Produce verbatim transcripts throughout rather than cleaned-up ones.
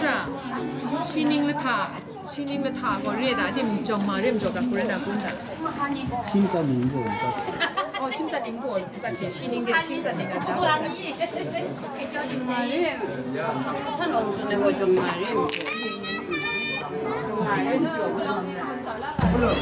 Sha, shi ning lahta, shi ning lahta gaw re da, tim jawm ma re majaw ga, hpung rai na gun da. Shim sa ning gaw, oh, shim sa ning gaw, za hte, shi ning de, shim sa ning a ja gaw, za hte. Jawm ma re. San ong tsun ai gaw jawm ma re. Jawm ma re, jawm ma re.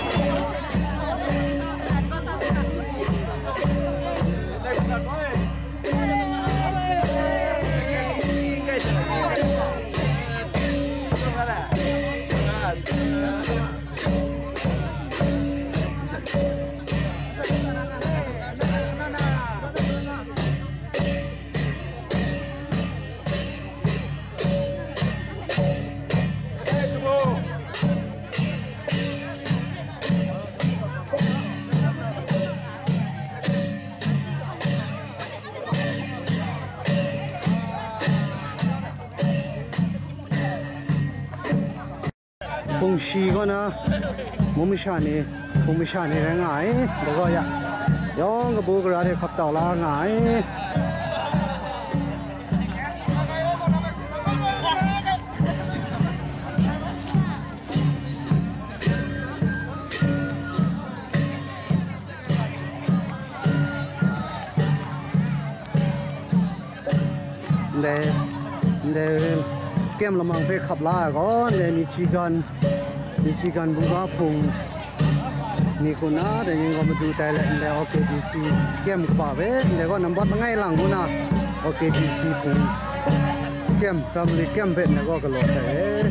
Hpung shi kaw na, mung masha ni, hpung masha ni rai nga ai, dai gaw ya, yawng kabu gara hte hkap tau la nga ai. Ndai, ndai, kem lamang hpe hkap la ai gaw, ndai Michigan, Michigan buga hpung ni hku na, dai ning gaw madu tai let, ndai O K B C kem kaba hpe, ndai gaw nambat langai lang ngu na, O K B C hpung kem, family kem hpe ndai gaw galaw sai ai.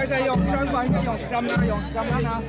这个用双管，这用双的，用双的呢。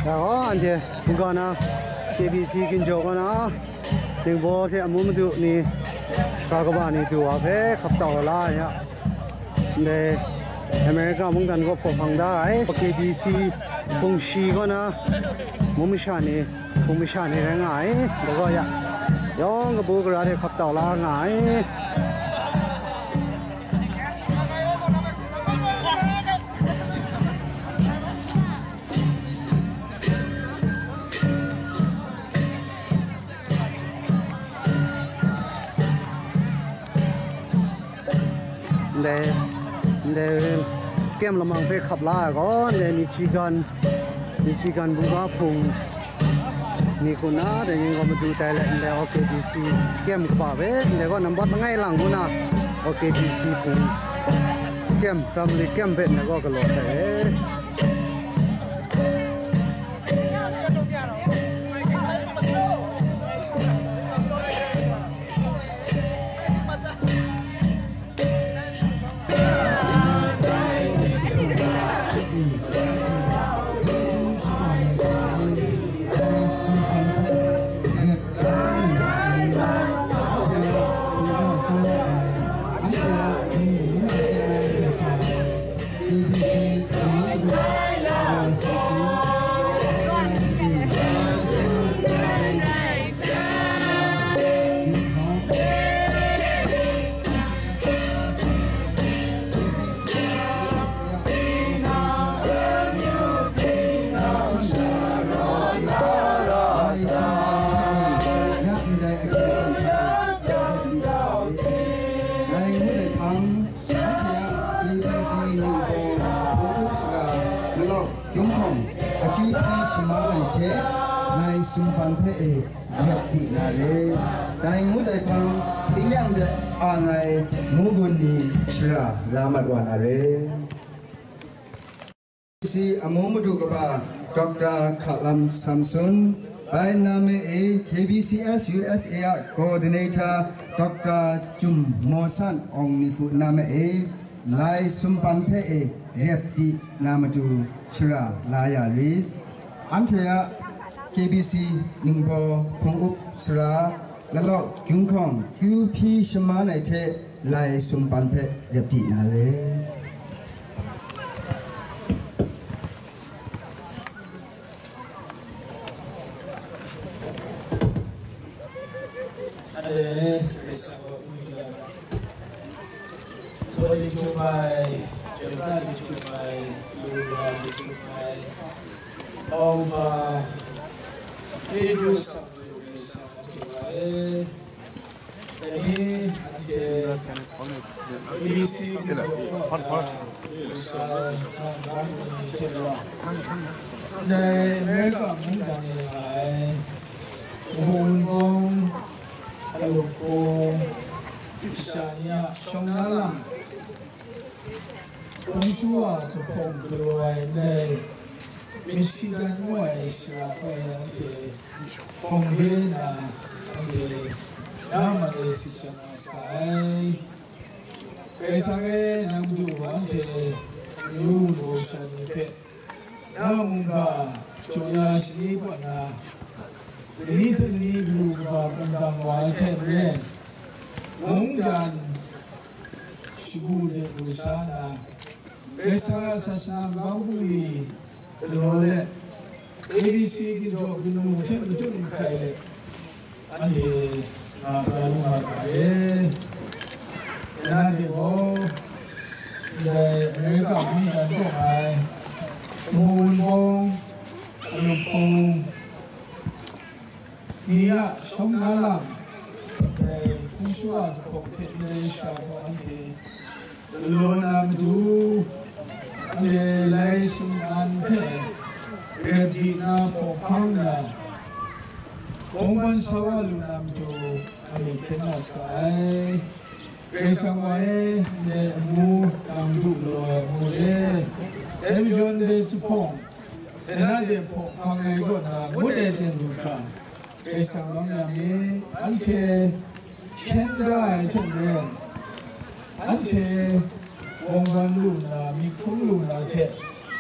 Dai gaw, anhte mungga na, K B C Ginjaw kaw na, Ningbaw hte amu madu ni, ga kaba ni du wa hpe hkap tau la ya. Ndai America mungdan kaw hpaw hpang da ai K B C hpung shi kaw na, mung masha ni, hpung masha ni rai nga ai. Dai gaw ya, yawng kabu gara hte hkap tau la nga ai. Ndai, ndai kem lamang hpe hkap la ai gaw, ndai Michigan, Michigan buga hpung ni hku na, dai ning gaw madu tai let, ndai O K B C kem kaba hpe, ndai gaw nambat langai lang hku na, O K B C hpung kem, family kem hpe ndai gaw galaw sai ai. Ngai ngu ai hpang, anhte a A B C ningbaw hpung up sara, malawk, Kyung hkawng akyu hpyi shaman ai hte, ngai sumpan hpe e rep di na re. Dai ngut ai hpang, tingnyang de ang ai ngu gun ni shara la mat wa na re. C amu madu kaba Doctor Hkalam Samson, bai nna me e K B C S U S A a Coordinator Doctor Jum Mawsan Awng ni hku nna me e, lai sumpan hpe e rep di na matu shara la ya rit. Anhte a K B C Ningbaw hpung up sara, Lalau Gyung Hkawng kyu hpyi shaman ai hte lai sumpan hpe rep di na re. Sawli Jumai, Jemna Li Jumai, Lura Li Jumai, Auba, Pedro Samdu Li Samdu Jumai, Dani Ante, A B C Ginjok Kota, Lusa, Rambang Kani Jemna, Dai America Mungdan Ni Ai, Ubu Wunbong, Alup Kung, Sha Ni A, Shawng Na Lang, Hpung Shuwa Zuphpawng Galaw Ai Ndai, Michigan ngu ai sara hpe anhte hpawng de nna, anhte na man e si sha nga saga ai. Karai Kasang e, nang Madu gaw anhte amyu wunpawng sha ni hpe, na mungga jaw ya shani kaw nna, lani hte lani galu kaba kungdang wa ai hte maren, mungdan shagu de lu sa nna, Karai Kasang a sasana magam bungli galaw let, A B C ginjaw ginmu hte matut mahkai let, anhte nga pra lu nga ga ai. Nna de gaw, ndai America mungdan kaw nga ai, Hpung Wunbawng, Alup Kung, Ni A, Shawng Na Lang, ndai Hpung Shuwa Zuphpawng hpe ndai sara gaw anhte galaw na matu, anhte lai sumpan hpe rep di na hpaw hpang na, bawngban sa wa lu na matu, anhte hkyen nga saga ai. Karai Kasang wa e, ndai amu nang du galaw ai amu e, dai majaw ndai zuphpawng, dai na de hpaw hpang ai kaw nna ngut ai ten du hkra, Karai Kasang lawm ya mi, anhte hkyen da ai hte maren, anhte bawngban lu nna, myit hkrum lu na hte,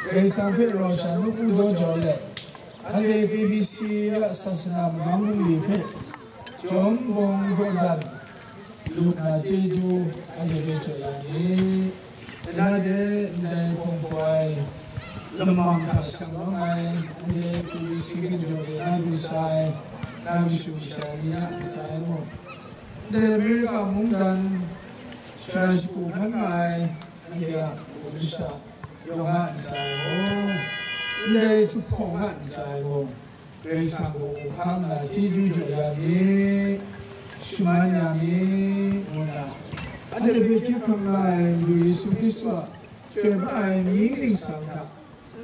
Karai Kasang hpe rau sha nawku daw jau let, anhte K B C a sasana magam bungli hpe jawm bawng dawdan lu na chyeju anhte hpe jaw ya mi. Nna de, ndai hpawng hpaw ai lamang hta shang lawm ai, anhte K B C ginjaw de na du sa ai, na mashu masha ni a kasa ai mung, ndai America mungdan shara shagu hkan nga ai, anhte a mungdan masha yawng a ntsa e mung, ndai zuphpawng a ntsa e mung, Karai Kasang gaw hpang na chyeju jaw ya mi, shaman ya mi, ngu nna, anhte hpe hkye hkrang la ai Madu Yesu Hkristu a chyoi pra ai mying ningsang hta,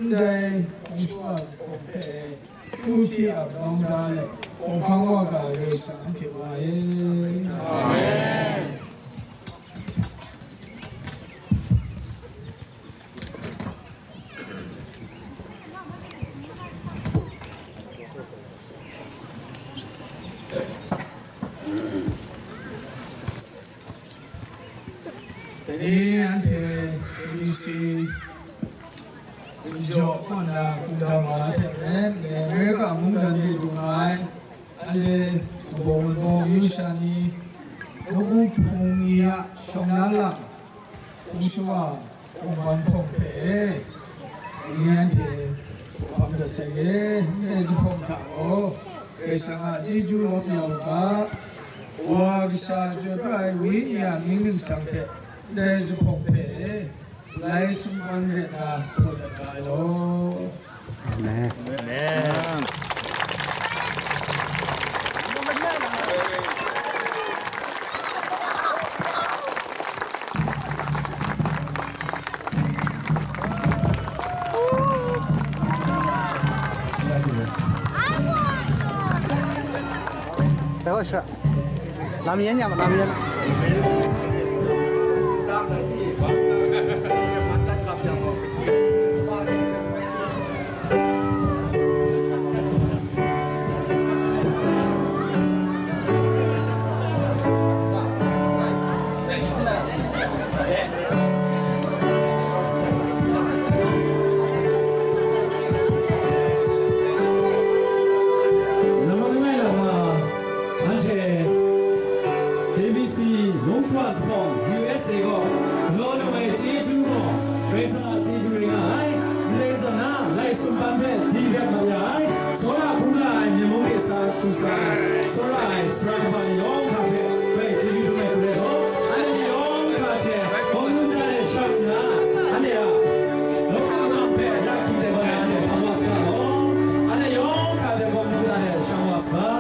ndai hpung shuwa zuphpawng hpe, du hpyi ap nawng da let, hpawng hpang wa ga ai Karai Kasang anhte wa e. Amen. Dai ni anhte A B C ginjaw kaw nna kungdam wa ai hte maren, America mungdan de du nga ai, anhte Kabaw Wunpawng amyu sha ni, nawku hpung ni a shawng na lam, hpung shawa, hpung man hpawng hpe, ni anhte hpang dat sai re, ndai zuphpawng hta gaw, Karai Kasang a chyeju lawm ya u ga, Wa, Kasha, Chyoi Pra ai Wenyi a mying ningsang hte, ndai zuphpawng hpe, lai sumpan ret na, pawt dat ga ai law. Amen. Amen. Tsawra ai sara kaba ni yawng hkra hpe, grai chyeju dum ai hku rai law, anhte ni yawng hkra hte bawng lu da de shang nna, anhte a nawku lam hpe ya hkying tai wa na, anhte hpang wa saga law, anhte yawng hkra hte bawng lu da de shang wa saga.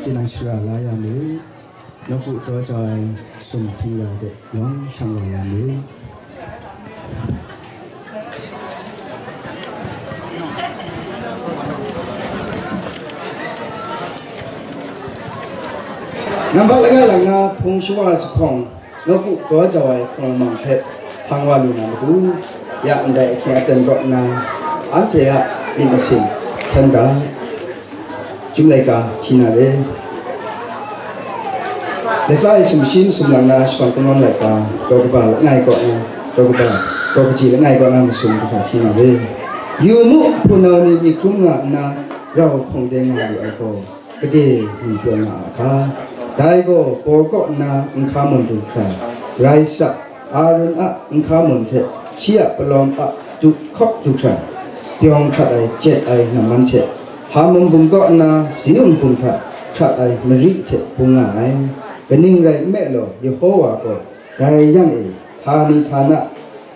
Tinang shara la ya mu, nawku daw jau ai sum htingwa de yawng shang wa ya mu. Nambat langa lang na hpung shawa zuphpawng, nawku daw jau ai hpung lamang hpe hpang wa lu na matu, ya ndai ahkying aten kaw nna, anhte a myit masin hkyen ga. Chyum laika hti na re. Latsa e sumshi masum lang na shakawn kungdawn laika, daw kaba langai kaw na, daw kaba, daw kaji langai kaw na masum kahta hti na re. Yu mu, hpunau ni myi hkrum nga nna, rau hpawng de nga lu ai gaw, gade ngwi pyaw nga a hka? Dai gaw paw kaw nna nhka mun du hkra, rai sa, Arun a nhka mun hte shi a palawm a du hkawk du hkra, pyawng hkrat ai jet ai namman hte, Hamon bum kaw nna Ziun bum hta hkrat ai mari hte bung nga ai. Kaning rai nme law, Yehowa gaw dai yang e htani htana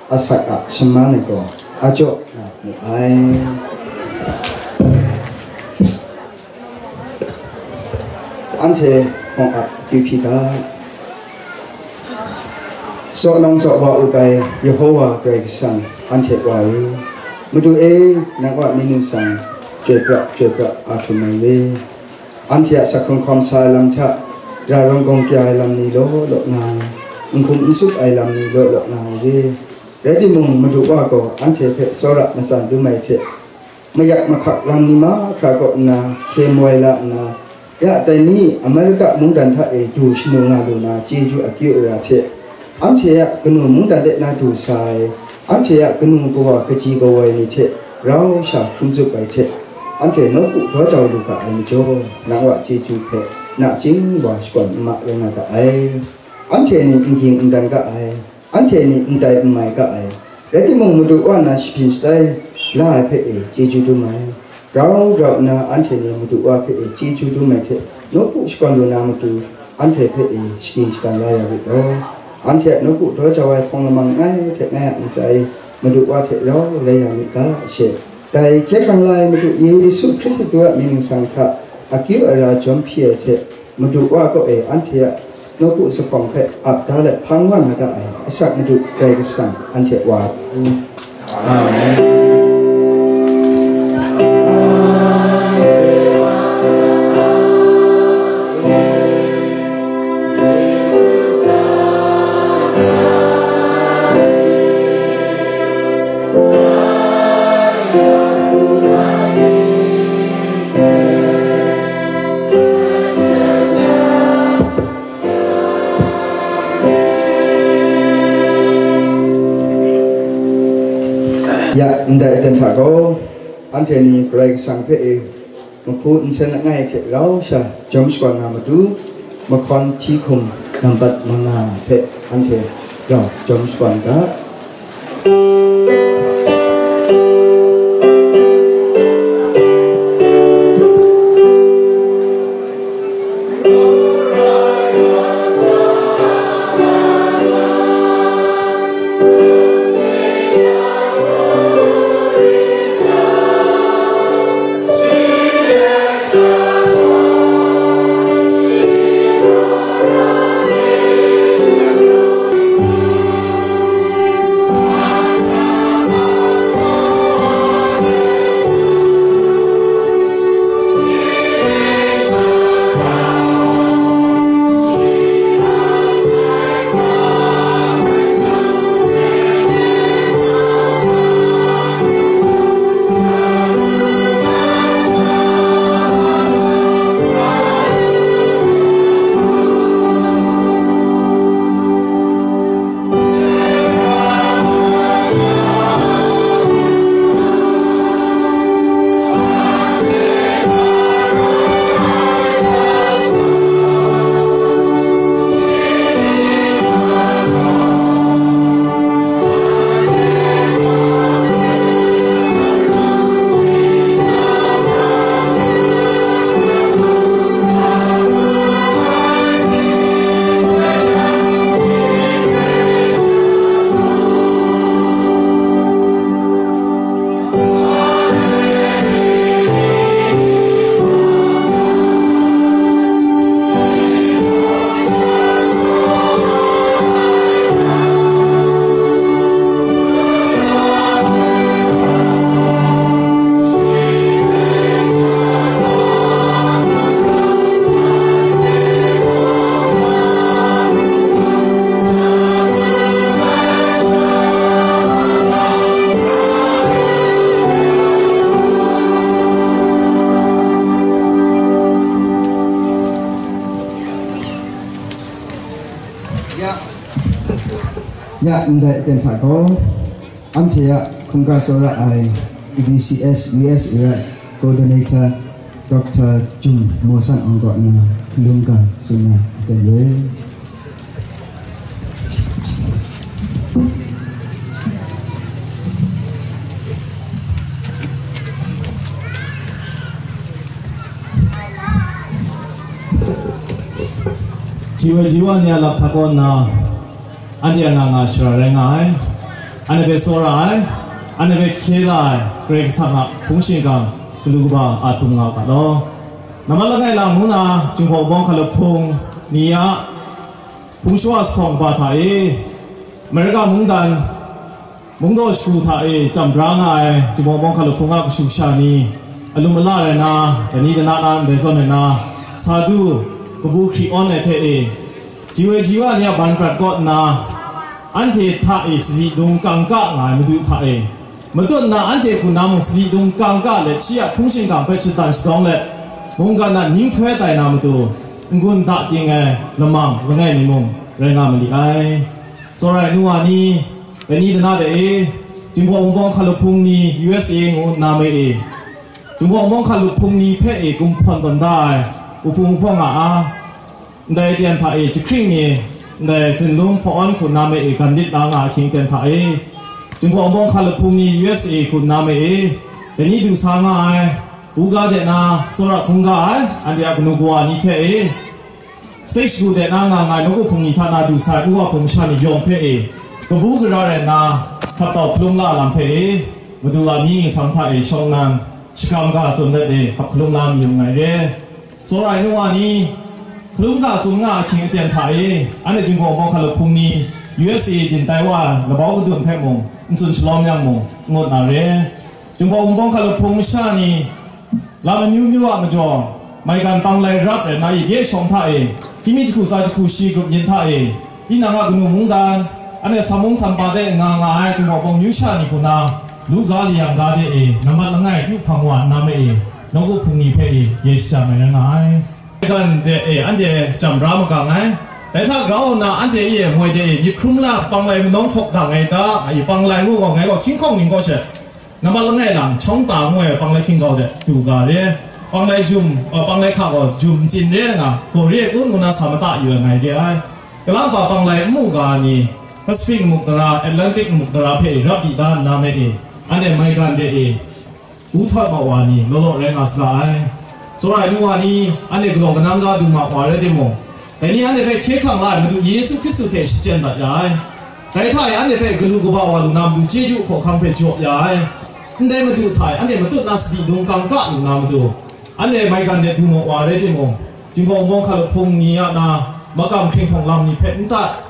asak a shaman ai gaw a jaw na mu ai. Anhte hpawng ap akyu hpyi ga. Tsaw nawng tsaw wa u ai Yehowa Karai Kasang, anhte Wa e, Madu e, nang a myit ningsang chyoi pra chyoi pra a htum ai we. Anhte a sak hkrung hkawm sa ai lam hta, ra rawng gawng kya ai lam ni law law nga ai, n hkum n tsup ai lam ni law law nga ai we. Rai timung, Madu Wa gaw anhte hpe tsawra matsan dum ai hte, mayak mahkak lam ni mahkra kaw nna hkye woi la nna, ya dai ni Amerika mungdan hta e du shanu nga lu na chyeju akyu ara hte, anhte a kanu mungdan de na du sa ai, anhte a kanu kawa kaji kawoi ni hte rau sha hkrum zup ai hte, anhte nawku daw jau lu ga ai majaw, nang a chyeju hpe nachying wa shakawn n ma rai nga ga ai. Anhte ni n ging n dan ga ai. Anhte ni ndai n mai ga ai, rai timung, Madu Wa nan shagrin shatai la ai hpe e chyeju dum ai. Grau grau nna anhte ni Madu Wa hpe e chyeju dum ai hte, nawku shakawn lu na matu, anhte hpe e shagrin shatai la ya rit law. Anhte a nawku daw jau ai hpawng lamang langai hte ngai a ntsa e Madu Wa hte rau rai ya myit ga she. Dai hkye hkrang la ai Madu Yesu Hkristu a mying nsang hta akyu ara jawm hpyi ai hte, Madu Wa kaw e anhte a nawku zuphpawng hpe ap da let hpang wa na ga ai, asak Madu Karai Kasang anhte wa ai. Amen. Ya, ndai aten hta gaw, anhte ni Karai Kasang hpe e mahku nsen langai hte rau sha jawm shakawn na matu, mahkawn hti hkum nambat manga hpe anhte rau jawm shakawn ga. Ya, ya, ndai aten hta gaw, anhte a hkungga tsawra ai E B C S U S A Coordinator Doctor Jung Maw San Awng kaw nna hkalung ga tsun na aten re. Ji woi ji wa ni a lap hta kaw nna, anhte a nga nga shara rai nga ai, anhte hpe tsawra ai, anhte hpe hkye la ai Karai Kasang a hpung shingkang galu kaba a htum nga u ga law. Nambat langai lang ngu na, Jinghpaw Wunpawng Hkalup Hpung ni a hpung shawa zuphpawng kaba hta e, Amerika mungdan, mungdaw shagu hta e chyam bra nga ai Jinghpaw Wunpawng Hkalup Hpung a kashu kasha ni, alum ala rai na, dani dana na ndai zawn rai na, sa du, kabu hkri awn ai hte e, ji woi ji wa ni a ban prat kaw nna, anhte hta e sadi dung kangka nga ai Madu hta e, matut nna anhte hku na mung sadi dung kangka let shi a hpung shingkang hpe shatan shadawng let, mungkan a ninghtoi tai na matu, n-gun da ting ai lamang langai mi mung rai nga ma li ai. Tsawra ai nu wa ni, dai ni dana de e, Jinghpaw Wunpawng Hkalup Hpung ni U S A ngu nna me e, Jinghpaw Wunpawng Hkalup Hpung ni hpe e kumhpawn tawn da ai, wupu wuhpawng a a, ndai aten hta e jahkring ni, ndai zinlung hpaw-awn hku nna me e gan lit la nga ahkying aten hta e, Jinghpaw Wunpawng Hkalup Hpung ni U S A hku nna me e, dai ni du sa nga ai, u ga de na, tsawra hkungga ai, anhte a kanu kawa ni hte e, Stage shagu de na nga nga ai nawku hpung ni hta na du sa ai u wa hpung masha ni yawng hpe e, kabu gara rai nna, hkap tau hkalum la lam hpe e, Madu a myi nsang hta e shawng nnan, shakram ga tsun let e, hkap hkalum la mayu nngai re. Tsawra ai nu wa ni, hkalum ga tsun nga ahkying aten hta e, anhte Jinghpaw Wunpawng Hkalup Hpung ni, U S A byin tai wa labau kadun hpe mung, n tsun shalawm yang mung, n ngut na re. Jinghpaw Wunpawng Hkalup Hpung masha ni, lam amyu myu a majaw, maigan panglai rap rai na, i gye shawng hta e, hkying mi jahku tsa jahku shi grup yin hta e, tinang a kanu mungdan, anhte samung sampa de nga nga ai Jinghpaw Wunpawng myu sha ni hku na, lu ga layang ga de e, nambat langai pyu hpang wa nna me e, nawku hpung ni hpe e, ye shajang ai rai nga ai. Maigan de e, anhte jam ra magang ai. Dai hta grau nna anhte e moi de e, myit hkrum la panglai manawng hkawk dang ai ta, a i panglai ngu gaw ngai gaw hkying hkawng ning kaw she, nambat langai lang, Chawng Ta ngu ai panglai hkying gau de du ga re. Panglai jum, a, panglai hka gaw jum ntsin re nga, gaw re kun ngu na sa mata yu ai ngai re ai. Kalang pa panglai n mu ga ni, Pacific muk dara, Atlantic muk dara hpe rap di da nna me e, anhte maigan de e, u htawt ma wa ni, law law rai nga sa ai. Tsawra ai nu wa ni, anhte galaw kanang ga du ma wa rai timung, dai ni anhte hpe hkye hkrang la ai Madu Yesu Hkristu hte shachyen dat ya ai. Dai hta e anhte hpe galu kaba wa lu na matu chyeju hkawhkam hpe jaw ya ai. Ndai Madu hta e anhte matut na sadi dung kang ka lu na matu, anhte maigan de du maw wa rai timung, Jinghpaw Wunpawng Hkalup Hpung ni a na makam hpinghkawng lam ni hpe n tat,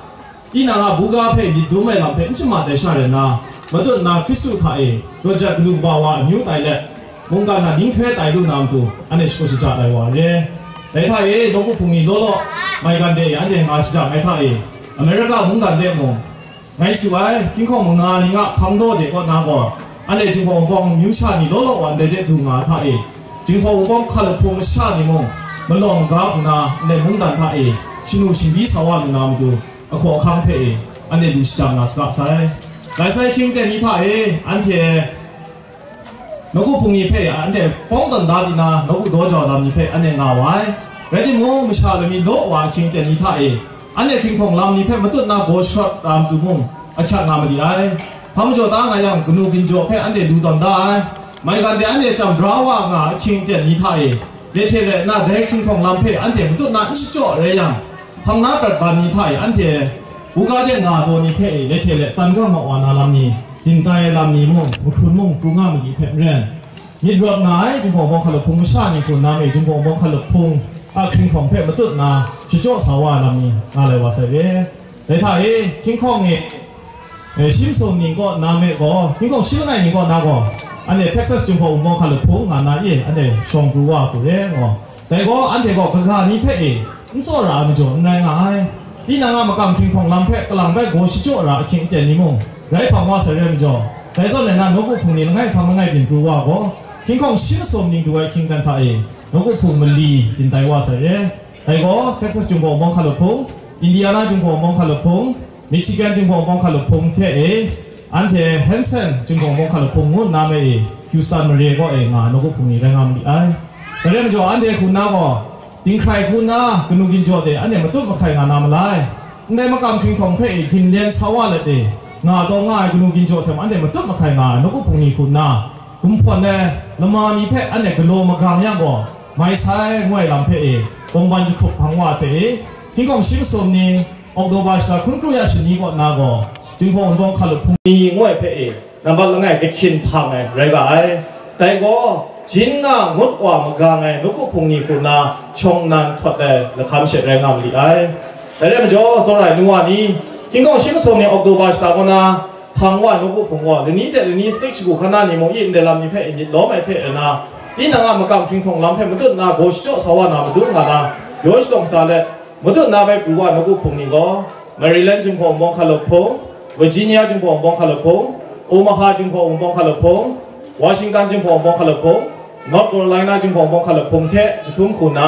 tinang a buga hpe myit dum ai lam hpe n shamat ai sha rai nna, matut na Hkristu hta e rawt jat galu kaba wa amyu tai let, mungkan a ninghtoi tai lu na matu, anhte shakawn shaja tai wa re. Dai hta e, nawku hpung ni law law, maigan de e anhte nga shajang ai hta e, Amerika mungdan de mung, ngai shu ai, hkying hkawng manga ni nga hpang daw de kaw na gaw, anhte Jinghpaw Wunpawng myu sha ni law law wa ndai de du nga ai hta e, Jinghpaw Wunpawng Hkalup Hpung masha ni mung, malawng ga hku na ndai mungdan hta e, shanu shingbyi sa wa lu na matu, ahkaw ahkang hpe e, anhte lu shajang nga saga sai. Dai sai hkying ten ni hta e, anhte nawku hpung ni hpe anhte pawng tawn da di na, nawku daw jau lam ni hpe anhte nga wa ai. Rai timung, masha lami law wa ahkying ten ni hta e, anhte hpinghkawng lam ni hpe matut na gaw sharawt ra matu mung, ahkyak nga ma li ai. Hpa majaw ta nga yang, kanu ginjaw hpe anhte lu tawn da ai. Maigan de anhte jam bra wa nga ahkying ten ni hta e, le hte rai nna, dai hpinghkawng lam hpe anhte matut na n shachyaw rai yang, hpang na prat ban ni hta e anhte buga de nga taw ni hpe e, le hte le tsan ga ma wa na lam ni, dingtai ai lam ni mung, mahkrun mung pru nga ma li hpe maren, myit rawt nga ai Jinghpaw Wunpawng Hkalup Hpung masha ni hku nna me, Jinghpaw Wunpawng Hkalup Hpung a hpinghkawng hpe matut nna shachyaw sa wa ai lam ni nga lai wa sai re. Dai hta e, hkying hkawng e, e, shi masum ning kaw nna me gaw, hkying hkawng shi langai ning kaw na gaw, anhte Texas Jinghpaw Wunpawng Hkalup Hpung nga na e, anhte shawng pru wa hku re gaw, dai gaw, anhte gaw kaga ni hpe e, n tsawra ai majaw n rai nga ai. Tinang a makam hpinghkawng lam hpe kalang bai gaw shachyaw ra ahkying aten ni mung, rai hpang wa sai rai majaw, dai zawn rai na, nawku hpung ni langai hpang langai byin pru wa gaw, hkying hkawng shi masum ning du ai hkying dan hta e, nawku hpung mali byin tai wa sai re. Dai gaw, Texas Jinghpaw Wunpawng Hkalup Hpung, Indiana Jinghpaw Wunpawng Hkalup Hpung, Michigan Jinghpaw Wunpawng Hkalup Hpung hte e, anhte Hanson Jinghpaw Wunpawng Hkalup Hpung ngu nna me e, Houston mare kaw e nga nawku hpung ni rai nga ma li ai. Dai rai majaw, anhte hku nna gaw, dinghkrai hku nna kanu ginjaw de anhte matut mahkai nga na ma lai. Ndai makam hpinghkawng hpe e ginlen sa wa let e, nga taw nga ai kanu ginjaw hte mung anhte matut mahkai nga ai nawku hpung ni hku nna, gumhpawn ai lama mi hpe anhte galaw magang yang gaw, mai sai ngu ai lam hpe e, kawngban jahkrup hpang wa hte e, hkying hkawng shi masum ni, Oktoba shata hkun kru ya shani kaw na gaw, Jinghpaw Wunpawng Hkalup Hpung ni ngu ai hpe e, nambat langai kahkyin hpang ai rai ga ai. Dai gaw, jin nga ngut wa magang ai nawku hpung ni hku nna shawng nnan hkawt ai lahkam she rai nga ma li ai. Dai rai majaw, tsawra ai nu wa ni, hkying hkawng shi masum ni Oktoba shata kaw na, hpang wa ai nawku hpung gaw, lani hte lani stage shagu hkan na ni mung, i ndai lam ni hpe myit lawm ai hte rai na, tinang a makam hpinghkawng lam hpe matut nna gaw shachyaw sa wa na matu nga na, yaw shalawng sa let, matut nna bai pru wa ai nawku hpung ni gaw, Maryland Jinghpaw Wunpawng Hkalup Hpung, Virginia Jinghpaw Wunpawng Hkalup Hpung, Omaha Jinghpaw Wunpawng Hkalup Hpung, Washington Jinghpaw Wunpawng Hkalup Hpung, North Carolina Jinghpaw Wunpawng Hkalup Hpung hte jahtum hku nna,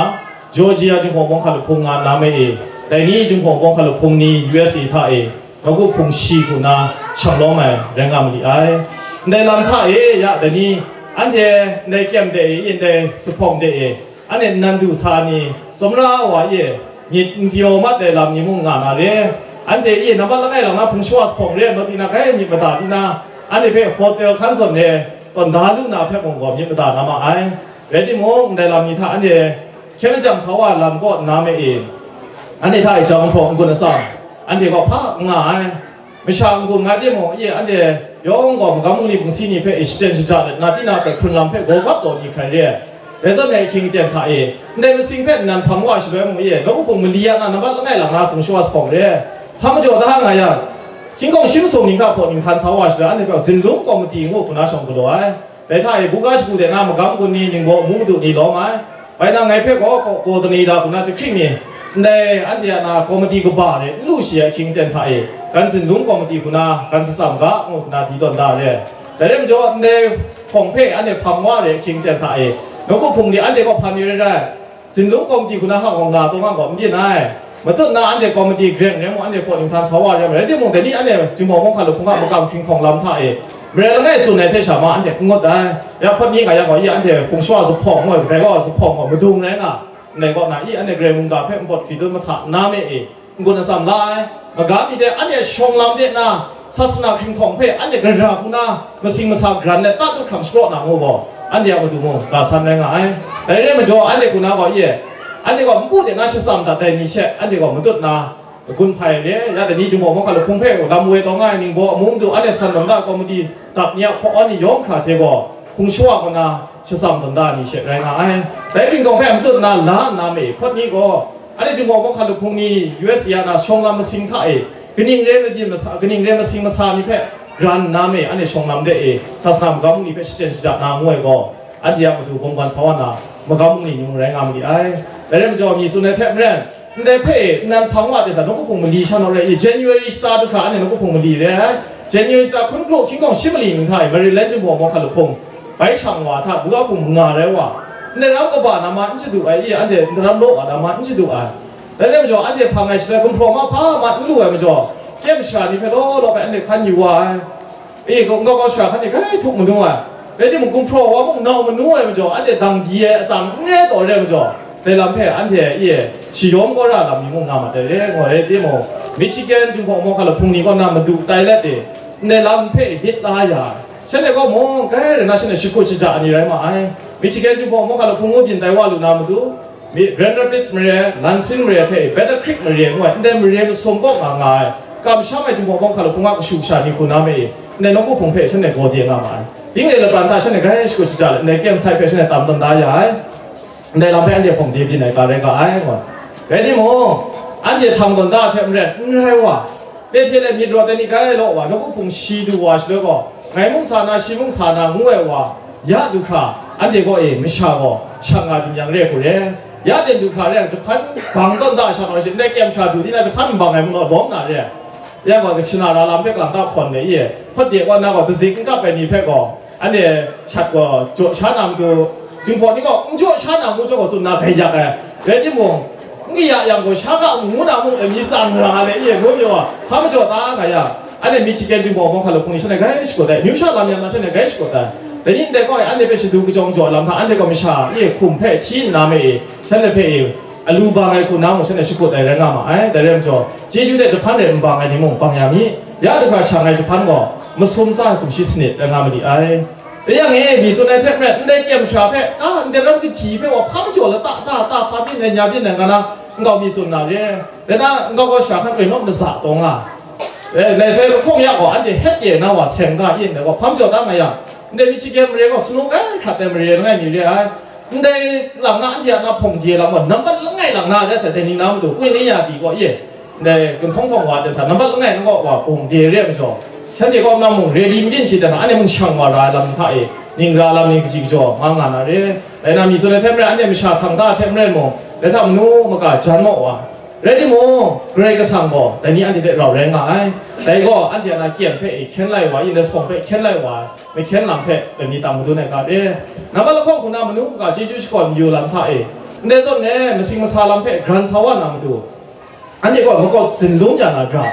Georgia Jinghpaw Wunpawng Hkalup Hpung nga nna me e, dai ni Jinghpaw Wunpawng Hkalup Hpung ni U S A hta e, nawku hpung shi hku nna shang lawm ai rai nga ma li ai. Ndai lam hta e ya, dai ni, anhte ndai kyem de e, ndai zuphpawng de e, anhte nnan du sa ni, tsawmra wa e, myit n pyaw mat ai lam ni mung nga na re. Anhte e nambat langai lang na hpung shawa zuphpawng re ai naw ti na, kai myit mada ti na, anhte hpe hotel hkan zawn e tawn da lu na hpe mung gaw myit mada na ma ai. Rai timung, ndai lam ni hta anhte hkyen lajang sa wa ai lam kaw nna me e, Anhte hta e jang hpraw n-gun atsam, anhte gaw hpa n nga ai. Masha n-gun nga timung, ye, anhte yawng gaw magam bungli bungsi ni hpe e shachyen shaja let na, tinang hpe hkrun lam hpe gaw gap taw ni hkrai re ai. Dai zawn e ahkying aten hta e, ndai masing hpe nnan hpang wa shaloi mung, ye, nawku hpung mali ya na, nambat langai lang na hpung shawa sa hkawng re ai. Hpa majaw da nga yang, hkying hkawng shi masum ning hta hpaw ning htan sa wa shaloi, anhte gaw zinlung kawmiti ngu hku na shawng galaw ai. Dai hta e, buga shagu de na magam gun ni, ningbaw amu madu ni lawm ai. Bai nang ngai hpe gaw, gaw, gaw dani da hku na jahkring mi, ndai anhte a na kawmiti kaba re n lu shi ai ahkying aten hta e, gan zinlung kawmiti hku na gan shatsam ga, ngu hku na di tawn da re ai. Dai rai majaw, ndai hpawng hpe anhte hpang wa re ahkying aten hta e, nawku hpung ni anhte kaw hpan mi rai rai. Zinlung kawmiti hku na hka gaw nga taw nga gaw n byin ai. Matut na anhte kawmiti greng rai mung, anhte hpaw ning htan sa wa rai ai. Rai timung, dai ni anhte Jinghpaw Mawhka Luk Hpung a makam hkying hkawng lam hta e, mare langai tsun ai hte sha ma anhte n ngut ai. Ya hpawt ni nga yang gaw, i anhte hpung shawa zuphpawng ngu ai, kadai gaw zuphpawng gaw madung rai nga, ndai kaw na, i anhte Karai mungga hpe npawt hkri dun mahta nna me e, n-gun atsam la ai. Magam mi de anhte shawng lam de na, sasana hkying hkawng hpe anhte gara hku na, masing masa garan let ta du hkram shapraw na ngu gaw, anhte a matu mung ga san rai nga ai. Dai re ai majaw, anhte hku na gaw, i e, anhte gaw npu de na shatsam dat ai ni she, anhte gaw matut na, gun hpai re, ya dai ni Jinghpaw Mawhka Luk Hpung hpe lam woi taw nga ai ningbaw amu madu, anhte san lam da kawmiti dap ni a hpaw ni yawng hkra hte gaw, hpung shawa kaw na shatsam tawn da ni she rai nga ai. Dai ringtawng hpe a matut nna la nna me hpawt ni gaw, anhte Jinghpaw Mawhka Luk Hpung ni U S A na shawng lam masing hta e, kaning re mabyin masa, kaning re masing masa ni hpe ran nna me anhte shawng lam de e, sasana magam ni hpe shachyen shaja na ngu ai gaw, anhte a matu gumgan sa wa na, magam ni mung rai nga ma li ai. Dai rai majaw, mi tsun ai hte maren, ndai hpe e, nnan hpang wa de hta, nawku hpung mali sha naw re i, January shata du hkra anhte nawku hpung mali re ai. January shata hkun kru hkying hkawng shi mali ning hta e, Maryland Jinghpaw Mawhka Luk Hpung bai shang wa hta, buga hpung manga rai wa, ndai ram kaba na ma n shadu ai i, anhte ndai ram law wa na ma n shadu ai. Dai rai majaw, anhte hpang ai shaloi gumhpraw mahpa mat n lu ai majaw, kyem shara ni hpe law law hpe anhte hkan yu wa ai. E, nkau kau shara hkan ni grai htuk manu ai. Rai timung, gumhpraw wa mung nau manu ai majaw, anhte dang di ai atsam n re taw re ai majaw, dai lam hpe anhte e, shayawng kawra lam ni mung nga mat ai re, ngu ai. Rai timung, Michigan Jinghpaw Mawhka Luk Hpung ni kaw na madu tai let e, ndai lam hpe myit la ya ai. Shanhte kaw mung, grai rai na shanhte shahkut shaja ai ni rai ma ai. Michigan Jinghpaw Mawhka Luk Hpung ngu byin tai wa lu na matu, mi, Grand Rapids mare, Lansing mare hte Battle Creek mare ngu ai, ndai mare masum kaw nga nga ai, kamsham ai Jinghpaw Mawhka Luk Hpung a kashu kasha ni hku na me e, ndai nawku hpung hpe shanhte gaw de nga ma ai. Ding re lapran hta shanhte grai shakut shaja let, ndai campsite hpe shanhte tam tawn da ya ai. Ndai lam hpe anhte hpawng de byin ai ga rai ga ai, ngu ai. Rai timung, anhte htang tawn da ai hte maren, n rai wa, Bethele myit rawt ai ni grai law wa, nawku hpung shi du wa shaloi gaw, ngai mung sa na, shi mung sa na ngu ai wa, ya du hkra, anhte kaw e masha gaw shang nga byin yang re hku re. Ya ten du hkra re yang, jahpan bang tawn da sha naw, shi ndai kyem sha du di na, jahpan n bang ai mung naw lawm na re. Ya gaw, shana ra lam hpe kalang ta hpawn re i, hpawt de kaw na gaw, kazik n kap ai ni hpe gaw, anhte shat gaw jaw sha na matu, Jinghpaw ni gaw n jaw sha na ngu jaw gaw tsun na grai yak ai. Rai timung, n kaya yang gaw, sha ga ngu na mung, e, mi tsang ra ai, e, ngu majaw, hpa majaw ta nga yang, anhte Michigan Jinghpaw Mawhka Luk Hpung ni shanhte grai shakut ai, amyu sha lam yang na shanhte grai shakut ai. Dai ni ndai kaw e, anhte hpe shadu kajawng jaw lam hta, anhte gaw masha, e, hkum hpe hti nna me e, shanhte hpe, e, alu bang ai hku na mung shanhte shakut ai rai nga ma ai. Dai rai majaw, chyeju hte jahpan rai n bang ai ni mung bang ya mi. Ya du hkra shang ai jahpan gaw, masum tsa sumshi sanit rai nga ma li ai. Rai yang e, mi tsun ai hte maren, ndai kyem sha hpe, a, ndai ram kaji hpe wa hpa majaw lata ta ta hpa byin ai, nya byin ai nga na, nkau mi tsun na re. Dai na, nkau kau sha hkan oi naw maza taw nga. E, lai sai lahkawng ya gaw, anhte het ye na wa seng ga yin dai gaw, hpa majaw ta nga yang, ndai Michigan mare gaw sanu grai hkrat ai mare langai mi re ai. Ndai lang na, anhte a na hpawng de lam gaw, nambat langai lang na rai sai, dai ni na matu, kwi ni ya pyi gaw, ye, ndai ginhpawng hpawng wa de hta, nambat langai na gaw wa hpawng de re ai majaw, shanhte kaw na mung, redi n byin shi de hta, anhte mung shang wa ra ai lam hta e, ning ra lam ni kaji kajaw nga nga na re. Dai na, mi tsun ai hte maren, anhte masha htang da ai hte maren mung, dai hta manu maka jan maw wa, rai timung, Karai Kasang gaw dai ni anhte hte rau rai nga ai. Dai gaw, anhte a na kyem hpe e hkyen lai wa, Indas hpawng hpe hkyen lai wa ai, mahkyen lam hpe dai ni tang madun ai ga re. Nambat lahkawng hku na manu kaga chyeju shakawn mayu lam hta e, ndai zawn e masing masa lam hpe gran sa wa na matu, anhte gaw makawp zinlung ya na ra,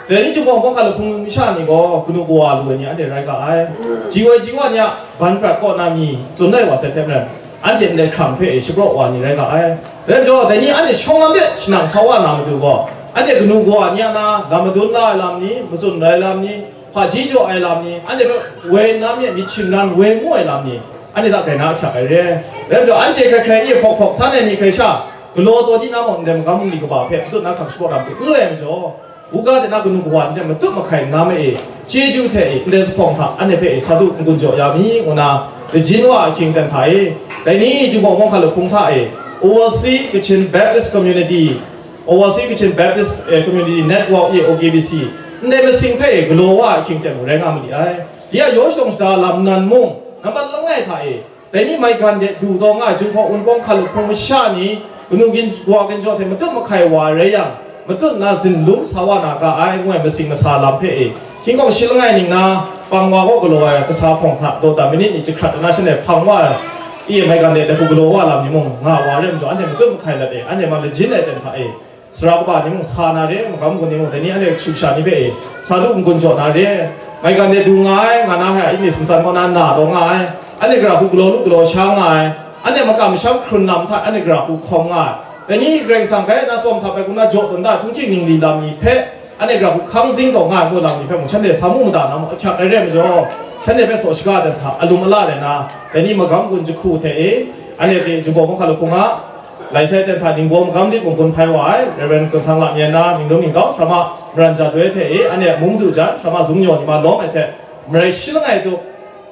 dai ni Jinghpaw Mawhka Luk Hpung masha ni gaw kanu kawa lu ai ni anhte rai ga ai. Ji woi ji wa ni a ban prat kaw na mi tsun lai wa sai hte maren, anhte ndai hkrang hpe e shapraw wa ni rai ga ai. Dai majaw, dai ni anhte shawng lam de shanang sa wa na matu gaw, anhte kanu kawa ni a na lam madun la ai lam ni, matsun rai lam ni, hpaji jaw ai lam ni, anhte hpe woi na mi myit shingran woi mu ai lam ni, anhte hta grai na ahkyak ai re. Rai majaw, anhte hkrai hkrai e hpawk hpawk san ai ni hkrai sha, Galaw taw di na mung ndai magam bungli kaba hpe matut na hkrang shapraw na matut n lu ai majaw, u ga de na kanu kawa ndai matut mahkai nna me e, chyeju hte e, ndai zuphpawng hta anhte hpe e sa du n-gun jaw ya mi, ngu na, Kachin wa ahkying ten hta e, dai ni Jinghpaw Mawhka Lahkung hta e, Overseas Kachin Baptist Community, Overseas Kachin Baptist, eh, Community Network e, O K B C, ndai masing hpe e galaw wa ahkying ten mung rai nga ma li ai. Ya yaw shadawn shada lam nan mung, nambat langai hta e, dai ni maigan de du taw nga ai Jinghpaw Wunpawng Hkalup hpung masha ni, kanu gin-, wa ginjaw hte matut mahkai wa rai yang, matut na zinlum sa wa na ga ai, ngu ai masing masa lam hpe e, hkying hkawng shi langai ning na, pang wa kaw galaw ai kasa hpawng hta, dawdan minit ni jahkrat na shanhte hpang wa ai, i maigan de dai hku galaw wa lam ni mung, nga wa rai majaw, anhte matut mahkai lat e, anhte ma lajin ai ten hta e, sara kaba ni mung sa na re, magam gun ni mung, dai ni anhte kashu kasha ni hpe e, sa du n-gun jaw na re, maigan de du nga ai, nga na hpe a ini sumsan kaw na na taw nga ai, anhte gara hku galaw lu galaw sha nga ai, anhte makam masham hkrun lam hta anhte gara hku hkawm nga ai, dai ni Karai Kasang gai na tsawm hta bai hkrum na jaw tawn da htunghking ningli lam ni hpe, anhte gara hku hkang zing taw nga ai ngu lam ni hpe mung, shanhte sa mu mada na mung ahkyak ai re ai majaw, shanhte hpe saw shaga ai hta alum ala rai na, dai ni magam gun jahku hte e, anhte hte Jinghpaw Mawhka Lahkung a, lai sai ten hta ningbaw magam lit mung gun hpai wa ai, Rev. Htang Lam Yan na, ningdum ningdau, Hkrama Maran Ja Doi hte e, anhte a mung madu jan, Hkrama Zungnyaw ni ma lawm ai hte, marai shi langai tu,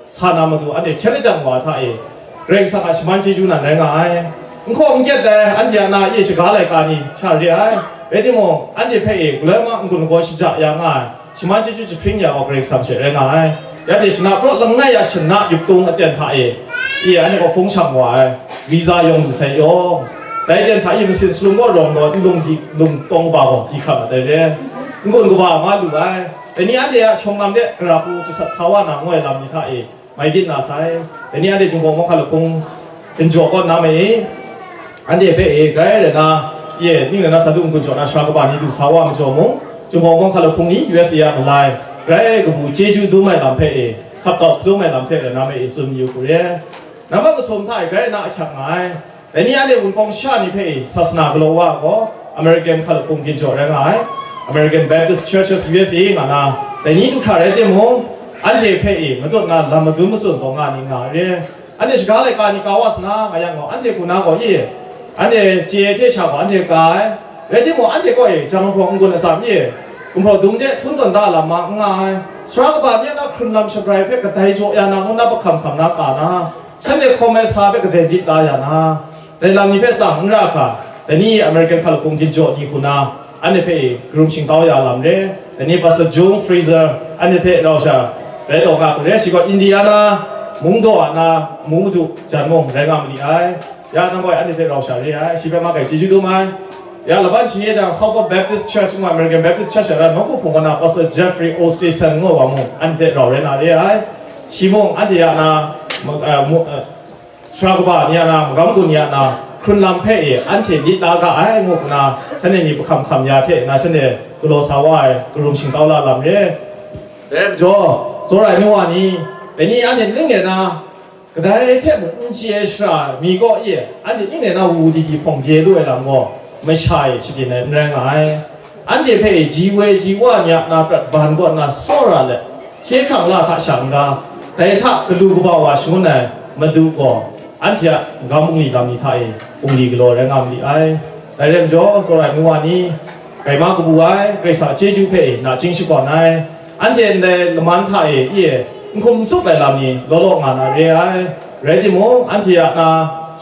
sa na matu, anhte hkyen lajang wa hta e, Karai Kasang a shaman chyeju nan rai nga ai. N hkaw n kyet ai, anhte a na e shaga laika ni sha re ai. Rai timung, anhte hpe e galoi ma n-gun lagaw shaja ya nga ai. Shaman chyeju jahpring ya gaw Karai Kasang she rai nga ai. Ya de shana prat langai ya shana yup tung aten hta e, i anhte gaw hpung shang wa ai, visa yawng lu sai yawng. Dai aten hta i masin salum gaw rawng gaw, nlung di, nlung tawng kaba gaw di hkrat mat ai re. N-gun kaba nga lu ai. Dai ni anhte a shawng lam de gara hku jasat sa wa na ngoi lam ni hta e, mai byin na sai. Dai ni anhte Jinghpaw Mawhka Lahkung, Hkinjaw kaw na mai e, anhte hpe e, grai rai na, ye, ning rai na sa du n-gun jaw na sara kaba ni du sa wa majaw mung, Jinghpaw Mawhka Lahkung ni U S A a malai, grai kabu chyeju dum ai lam hpe e, hkap tau hkalum ai lam hte rai na mai e, tsun mayu hku re. Nambat masum hta e grai na ahkyak nga ai. Dai ni anhte Wunpawng sha ni hpe e, sasana galaw wa gaw, American Hkalup Hpung Ginjaw rai nga ai, American Baptist Churches U S A nga na, dai ni du hkra rai timung, anhte hpe e, matut na lam madun matsun taw nga ni nga re. Anhte shaga laika ni ka wa sa na, nga yang gaw, anhte hku na gaw i, anhte chye hte sha gaw anhte ka ai. Rai timung, anhte kaw e, jang hpawng n-gun atsam i, gumhpraw dung de hpun tawn da lam ma n nga ai. Sara kaba ni a na hkrun lam shabrai hpe kadai jaw ya na ngu na bahkam hkam na ka na, shanhte hkawm ai sa hpe kadai dit la ya na, dai lam ni hpe tsang n ra hkra, dai ni American Hkalup Hpung Ginjaw ni hku na, anhte hpe e karum shingtau ya lam re. Dai ni Pastor Jung Fraser, anhte hte rau sha rai taw nga hku re, shi gaw Indiana mungdaw a na mung madu jan mung rai nga ma li ai. Ya nang gaw anhte hte rau sha re ai, shi hpe ma kai chyeju dum ai. Ya laban shi e jang Southport Baptist Church ngu ai, American Baptist Church a rai nawku hpung kaw na Pastor Jeffrey Osteson ngu ai wa mung, anhte hte rau rai na re ai. Shi mung anhte ya na, ma-, eh, mu-, eh, sara kaba ni a na, magam gun ni a na, hkrun lam hpe e anhte myit la ga ai ngu hku na, shanhte ni bahkam hkam ya hte na, shanhte galaw sa wa ai, karum shingtau la lam re. Dai majaw, tsawra ai nu wa ni, dai ni anhte ning rai na, kadai hte mung n chye ai shara mi kaw e, anhte ning rai na wu di di hpawng de lu ai lam gaw, masha e shadin ai n rai nga ai. Anhte hpe ji woi ji wa ni a na prat ban kaw nna tsawra let, hkye hkrang la hta sha n-ga, dai hta galu kaba wa shangun ai Madu gaw, anhte a magam bungli lam ni hta e bungli galaw rai nga ma li ai. Dai rai majaw, tsawra ai nu wa ni, gaima kabu ai, Karai Kasang a chyeju hpe e nachying shakawn ai, anhte ndai laman hta e, i e, n hkum n tsup ai lam ni law law nga na re ai. Rai timung, anhte a na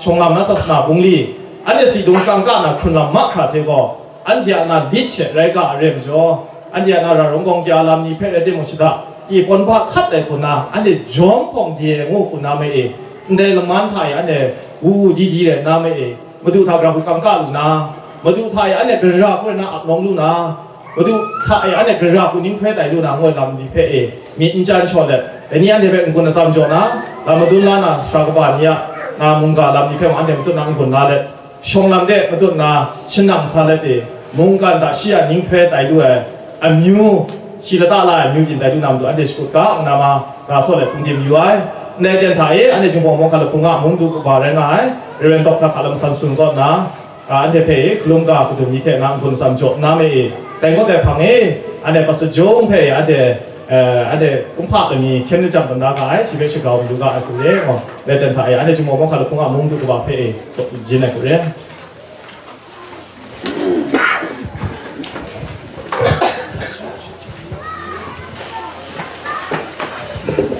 shawng lam na sasana bungli, anhte si dung kangka na hkrun lam mahkra hte gaw, anhte a na lit she rai ga ai re majaw, anhte a na ra rawng gawng kya lam ni hpe rai timung shada, i pawn hpa hkat ai hku na, anhte jawm hpawng de ai ngu hku na me e, ndai laman hta e anhte wu wu di di rai na me e, Madu hta gara hku kangka lu na, Madu hta e anhte gara hku rai na ap nawng lu na, Madu hta e anhte gara hku ninghtoi tai lu na, ngu ai lam ni hpe e myit n chyan shaw let, dai ni anhte hpe n-gun atsam jaw na, lam madun la na, sara kaba ni a na mungga lam ni hpe mung anhte matut na n-gun la let, shawng lam de matut na shanang sa let e, mungkan hta shi a ninghtoi tai lu ai amyu, shi lata la ai amyu byin tai lu na matu anhte shakut ga nna ma, ga saw let hpung tim yu ai. Ndai ten hta e, anhte Jinghpaw Mawhka Lahkung a mungdu kaba rai nga ai, Rev. Doctor Hkalam Samson kaw nna, a, anhte hpe hkalum ga hkudum ni hte na n-gun atsam jaw nna me e, dai ngut ai hpang e, anhte Pastor Jung hpe anhte, eh, anhte kumhpa lani hkyen lajang tawn da ga ai, shi hpe shagau mayu ga ai hku re, gaw, ndai ten hta e, anhte Jinghpaw Mawhka Lahkung a mungdu kaba hpe e, jin ai hku re.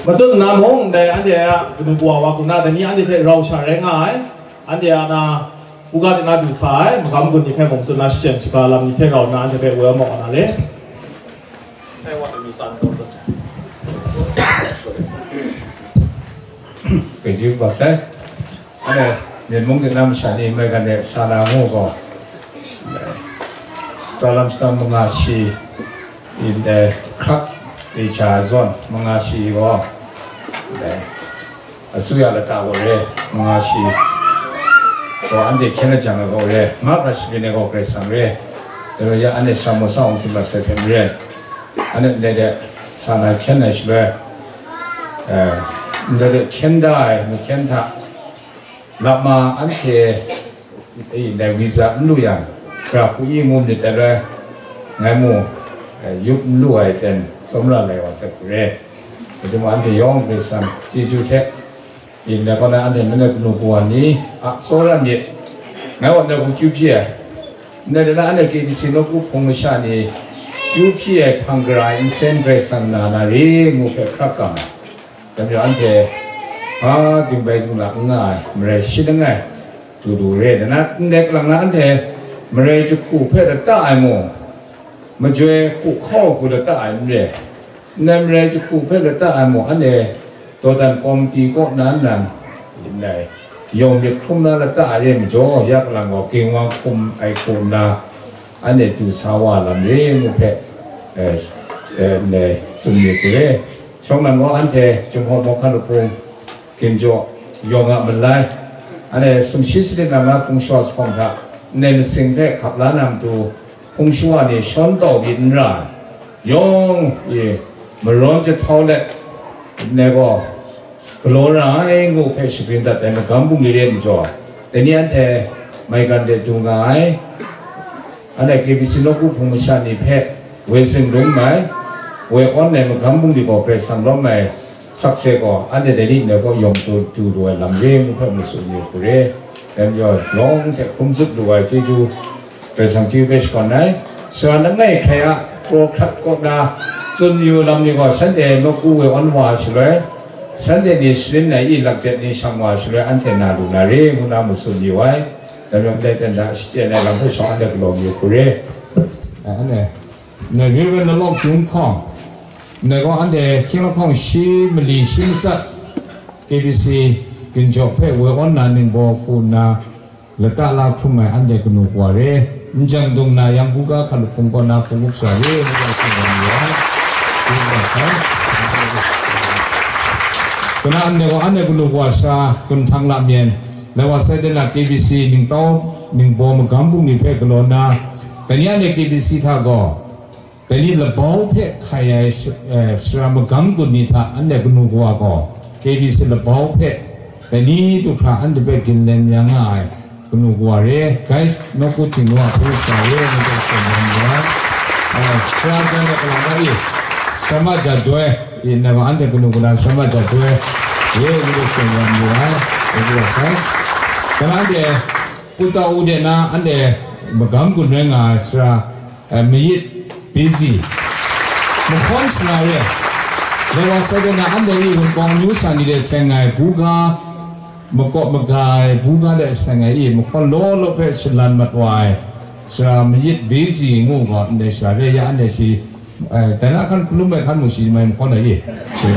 Matut nna mung, ndai anhte a kanu kawa wa hku na, dai ni anhte hpe rau sha rai nga ai, anhte a na, hku ga de na du sa ai, magam gun ni hpe mung matut nna shachyen shaga lam ni hte rau nna anhte hpe woi mawk na le. Gaiyu ba sai. Anhte, myen mung de na masha ni mai gan de sa na ngu gaw, tsalam shatam manga shi, ndai hkrak, i cha zawn manga shi gaw, ndai asuya lata gaw re, manga shi gaw anhte hkyen lajang ai gaw re, nga hkra shabyin ai gaw Karai Kasang re, dai rai ya, anhte sham gaw sa hkawng tsun mat sai hpe maren, anhte ndai de sa na hkyen ai shaloi, eh, ndai de hkyen da ai mahkyen hta, lap ma anhte, e, ndai visa n lu yang, gara hku i ngu myit dai rai, ngai mu, e, yup n lu ai ten, tsawmra lai wa hte hku re. Rai timung, anhte yawng Karai Kasang chyeju hte, e, ndai kaw na anhte, nanhte kanu kawa ni a tsawra myit, ngai wa ndai hku kyu hpyi ai. Ndai de na anhte K B C nawku hpung masha ni kyu hpyi ai hpang gara ai nsen Karai Kasang na na re ngu hpe hkrak kang ai. Dai majaw anhte hpa dingbai dingla n nga ai, marai shi langai du du re. Dai na, ndai kalang na anhte marai jahku hpe lata ai mung, majoi hku hkau hku lata ai n re. Ndai marai jahku hpe lata ai mung, anhte dawdan kawmti kaw nan nan, ndai yawng myit hkrum na lata ai re majaw, ya kalang gaw ginwang hkum ai hku nna, anhte du sa wa lam re ngu hpe, eh, eh, ndai tsun myit hku re. Shawng nnan gaw anhte Jinghpaw Mawhkan Lahpung, Ginjaw, Yawng a Malai, anhte sumshi sanit na nga hpung shawa sa hkawng hta, ndai masing hpe hkap la na matu, hpung shawa ni shawn tau myit n ra ai, yawng e marawn jahtau let, ndai gaw galaw ra ai ngu hpe shabyin dat ai magam bungli re majaw, dai ni anhte maigan de du nga ai, anhte K B C nawku hpung masha ni hpe woi zing lung mai, woi awn ai magam bungli gaw Karai Kasang lawm ai sakse gaw, anhte dai ni ndai gaw yawng du, du lu ai lam re ngu hpe mu tsun yu hku re. Dai majaw, yawng hte hkrum zup lu ai chyeju, Karai Kasang chyeju hpe shakawn ai. Sara langai hkrai a, kraw hkrat kaw na tsun yu lam ni gaw, shanhte nawku woi awn wa ai shaloi, shanhte ni sharin ai i lakjet ni shang wa ai shaloi, anhte na lu na re ngu na mu tsun yu ai. Dai majaw, ndai ten da shachyen ai lam hpe shawng anhte galaw yu hku re. Anhte, ndai Reverend Lalawk Jun Hkawng, ndai gaw anhte hkying lahkawng shi mali shi matsat, K B C Ginjaw hpe woi awn na ningbaw hku nna lata la hkrum ai anhte kanu kawa re, n jang dung na yang buga hkalup hpung kaw na hpung up sha re, ngu ga tsun wa ni ai. Ngu ga sai. Kanawn de gaw anhte kanu kawa sha, Kun Htang Lamyen, lai wa sai de na K B C ningtau ningbaw magam bungli hpe galaw nna, dai ni anhte K B C hta gaw, dai ni labau hpe hkai ai sh-, eh, sara magam gun ni hta anhte kanu kawa gaw, K B C labau hpe dai ni du hkra anhte hpe ginlen ya nga ai kanu kawa re, guys, nawku Htingnu a hpung up sha re, ngu hpe tsun ya ai. Eh, sara jan ai kalang ga e, Sharma Jadoi, e, na gaw anhte kanu kawa Sharma Jadoi, e, ngu hpe tsun ya ai, e, ngu hpe sai. Kalang de, Pu Tau de na anhte magam gun rai nga ai sara, eh, Mayit Busy, Mahkawn Sara re, lai wa sai de na anhte e Wunpawng amyu sha ni de seng ai buga, makawp maga ai buga de seng ai e, mahkawn law law hpe shalan mat wa ai sara Mayit Busy ngu gaw ndai sara re ya, anhte shi, eh, dai na hkan hkalum ai hkan mu shi mai mahkawn ai e, shi.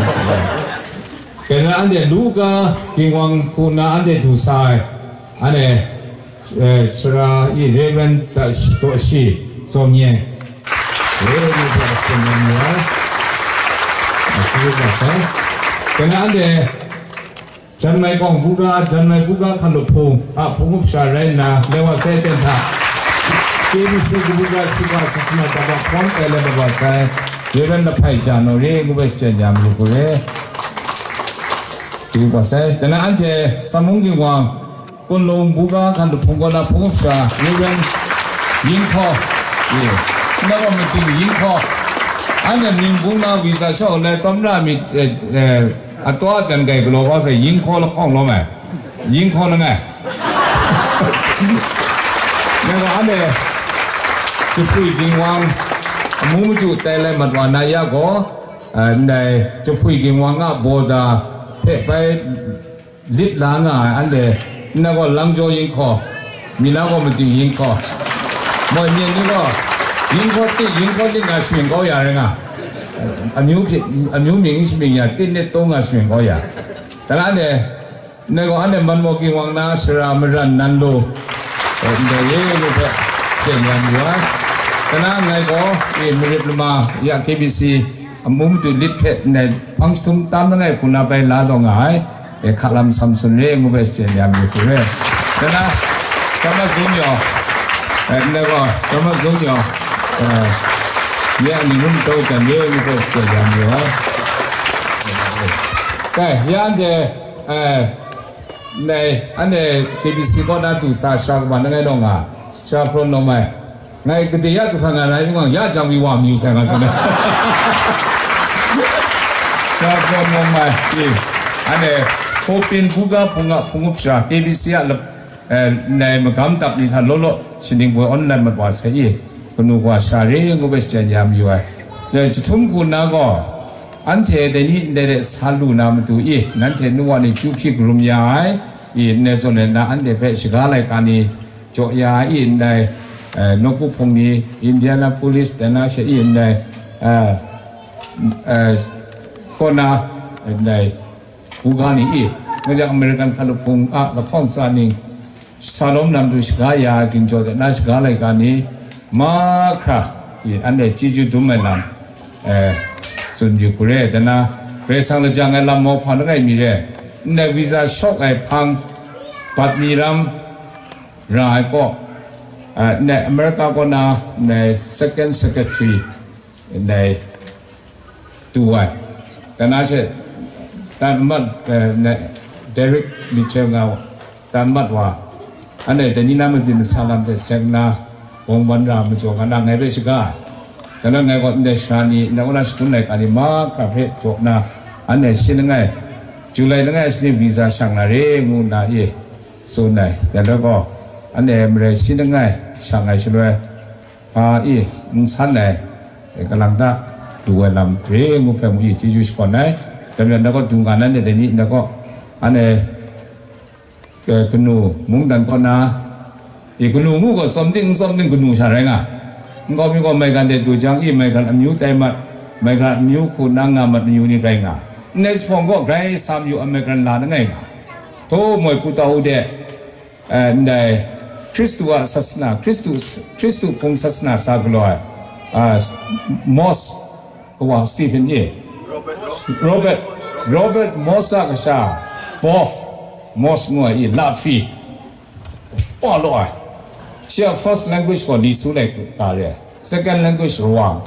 Dai na anhte Luka Ginwang hku nna anhte du sa ai, anhte, eh, sara e Reverend Daw Shi, Daw Shi Zaw Myen, e, ni hpe a hpung lam ni ai, a hpung lam sai. Dai na anhte Janmai Kawng buga, Janmai buga hkalup hpung a hpung up sha rai nna, lai wa sai ten hta, K B C kabu gara shiga sasana daba hpawm tai lai mat wa sai, Reverend Lahpai Ja Naw re ngu bai shachyen ya mayu hku re. Chyeju kaba sai. Dai na anhte Samung Ginwang, Kunlung buga hkalup hpung kaw na hpung up sha, Reverend Yinghkaw, ye, nna gaw mating Yinghkaw, anhte Ningbung na visa shaw lai tsawmra myit, eh, eh, atawt dan kai galaw kau sai, Yinghkaw lahkawng lawm ai, Yinghkaw langai. Nna gaw anhte Jahpui Ginwang, amu madu tai lai mat wa na ya gaw, Ndai jahpwi ginwang a border hpe bai lit la nga ai anhte, nna gaw Langjaw yin hkaw, mi na gaw Madi yin hkaw, moi myen ni gaw yin hkaw ti, yin hkaw nit nga shamying kau ya rai nga, amyu hkyit, amyu mying shamying ya, ti nit taw nga shamying kau ya. Tara anhte, ndai gaw anhte man maw ginwang na sara maran nan lu, ndai ye lu hpe, jen yan yu ai. Tara ngai gaw, e, marit lama ya K B C amu matu lit hpe ndai hpang jahtum tam langai hku na bai la taw nga ai, e, hka lam Samson re ngu bai shachyen ya mi hku re. Dana, Samson Zun yaw, e, ndai gaw, Samson Zun yaw, e, ya ni ngun tau jan re ngu bai shachyen ya mi ai. Kai, ya anhte, e, ndai, anhte K B C kaw na du sa sha kaba langai law nga, sha hprawn law mai. Ngai gade ya du hpa nga rai ngu yang, ya jang mi wa mi sai nga tsun ai. Sha hprawn law mai, e, anhte, hpawpin buga hpung a hpung up sha, K B C a lap, e, ndai magam dap ni hta law law, shaning boi online mat wa sai i, kanu wa sha re ngu bai shachyen ya mayu ai. Dai jahtum hku na gaw, anhte dai ni ndai de sa lu na matu i, nanhte nu wa ni kyu hpyi karum ya ai, i, ndai zawn e na anhte hpe shaga laika ni jaw ya i, ndai, e, nawku hpung ni, Indianapolis, dai na she i, ndai, e, e, kaw na, ndai, buga ni i, nga jang American hkalup hpung a lahkawng tsa ning, Shalom lam du shaga ya ai ginjaw de na shaga laika ni, mahkra, i, anhte chyeju dum ai lam, e, tsun yu hku re, dana, Karai Kasang lajang ai lam mawhpa langai mi re, ndai visa shawk ai hpang, bat mi ram ra ai kaw, e, ndai America kaw na, ndai Second Secretary, ndai tu ai. Dana she, tan mat, e, ndai Derek Mitchell nga tan mat wa, anhte dai ni na mabyin masa lam hte seng na, bawng ban ra majaw nga na ngai hpe shaga ai. Dana ngai gaw ndai sara ni, ndai kaw na shangun laika ni mahkra hpe jaw na, anhte shi langai, July langai shani visa shang na re ngu nna e tsun ai. Dai gaw, anhte marai shi langai shang ai shaloi, hpa e n san ai, e, kalang ta du ai lam re ngu hpe mu i chyeju shakawn ai. Dai majaw, ndai gaw du nga na ni dai ni, ndai gaw, anhte, e, kanu mungdan kaw na, e, kanu ngu gaw tsawm ting n tsawm ting kanu sha rai nga. Nkau mi gaw maigan de du jang i, maigan amyu tai mat, maigan amyu hku nang nga mat mayu ni rai nga. Ndai jahpawng gaw grai sa mayu ai maigan la langai nga. Htaw moi pu tau de, e, ndai Hkristu a sasana, Hkristu, Hkristu hpung sasana sa galaw ai, a, s-, Moss, kawa Stephen e, Robert, Robert Moss a kasha, Boff Moss ngu ai i, lahpri, pa law ai. Shi a first language gaw li su lai ga re ai, second language Rawang.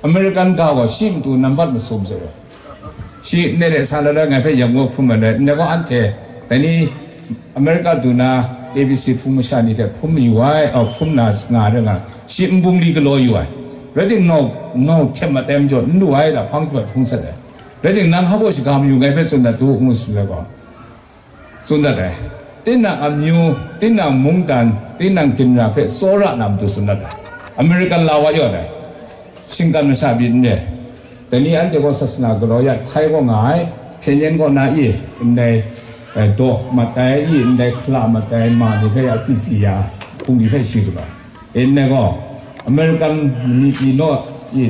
American ga gaw shi matu nambat masum sai ai. Shi ndai de sa lai lai ngai hpe yam ngu hprum ai, ndai gaw anhte, dai ni America du na A B C hpung masha ni hte hprum mayu ai, aw, hprum na nga ai rai nga, shi nbung li galaw yu ai. Rai timung, nau hte mat ai majaw, n lu ai, da hpang jawt hpung sat ai. Rai timung, nang hpa baw shaga mayu ngai hpe tsun dat u, ngu tsun ai gaw, tsun dat ai. Tinang amyu, tinang mungdan, tinang ginra hpe tsawra na matu tsun dat ai. American la wa yawn ai. Shinggan masha byin n re. Dai ni anhte gaw sasana galaw ya, htai gaw nga ai, hpyen yen gaw na i, ndai, eh, daw mat ai i, ndai hkala mat ai ma ni hpe ya si si ya, hpung ni hpe shi galaw. E ndai gaw, American ni pyi naw i,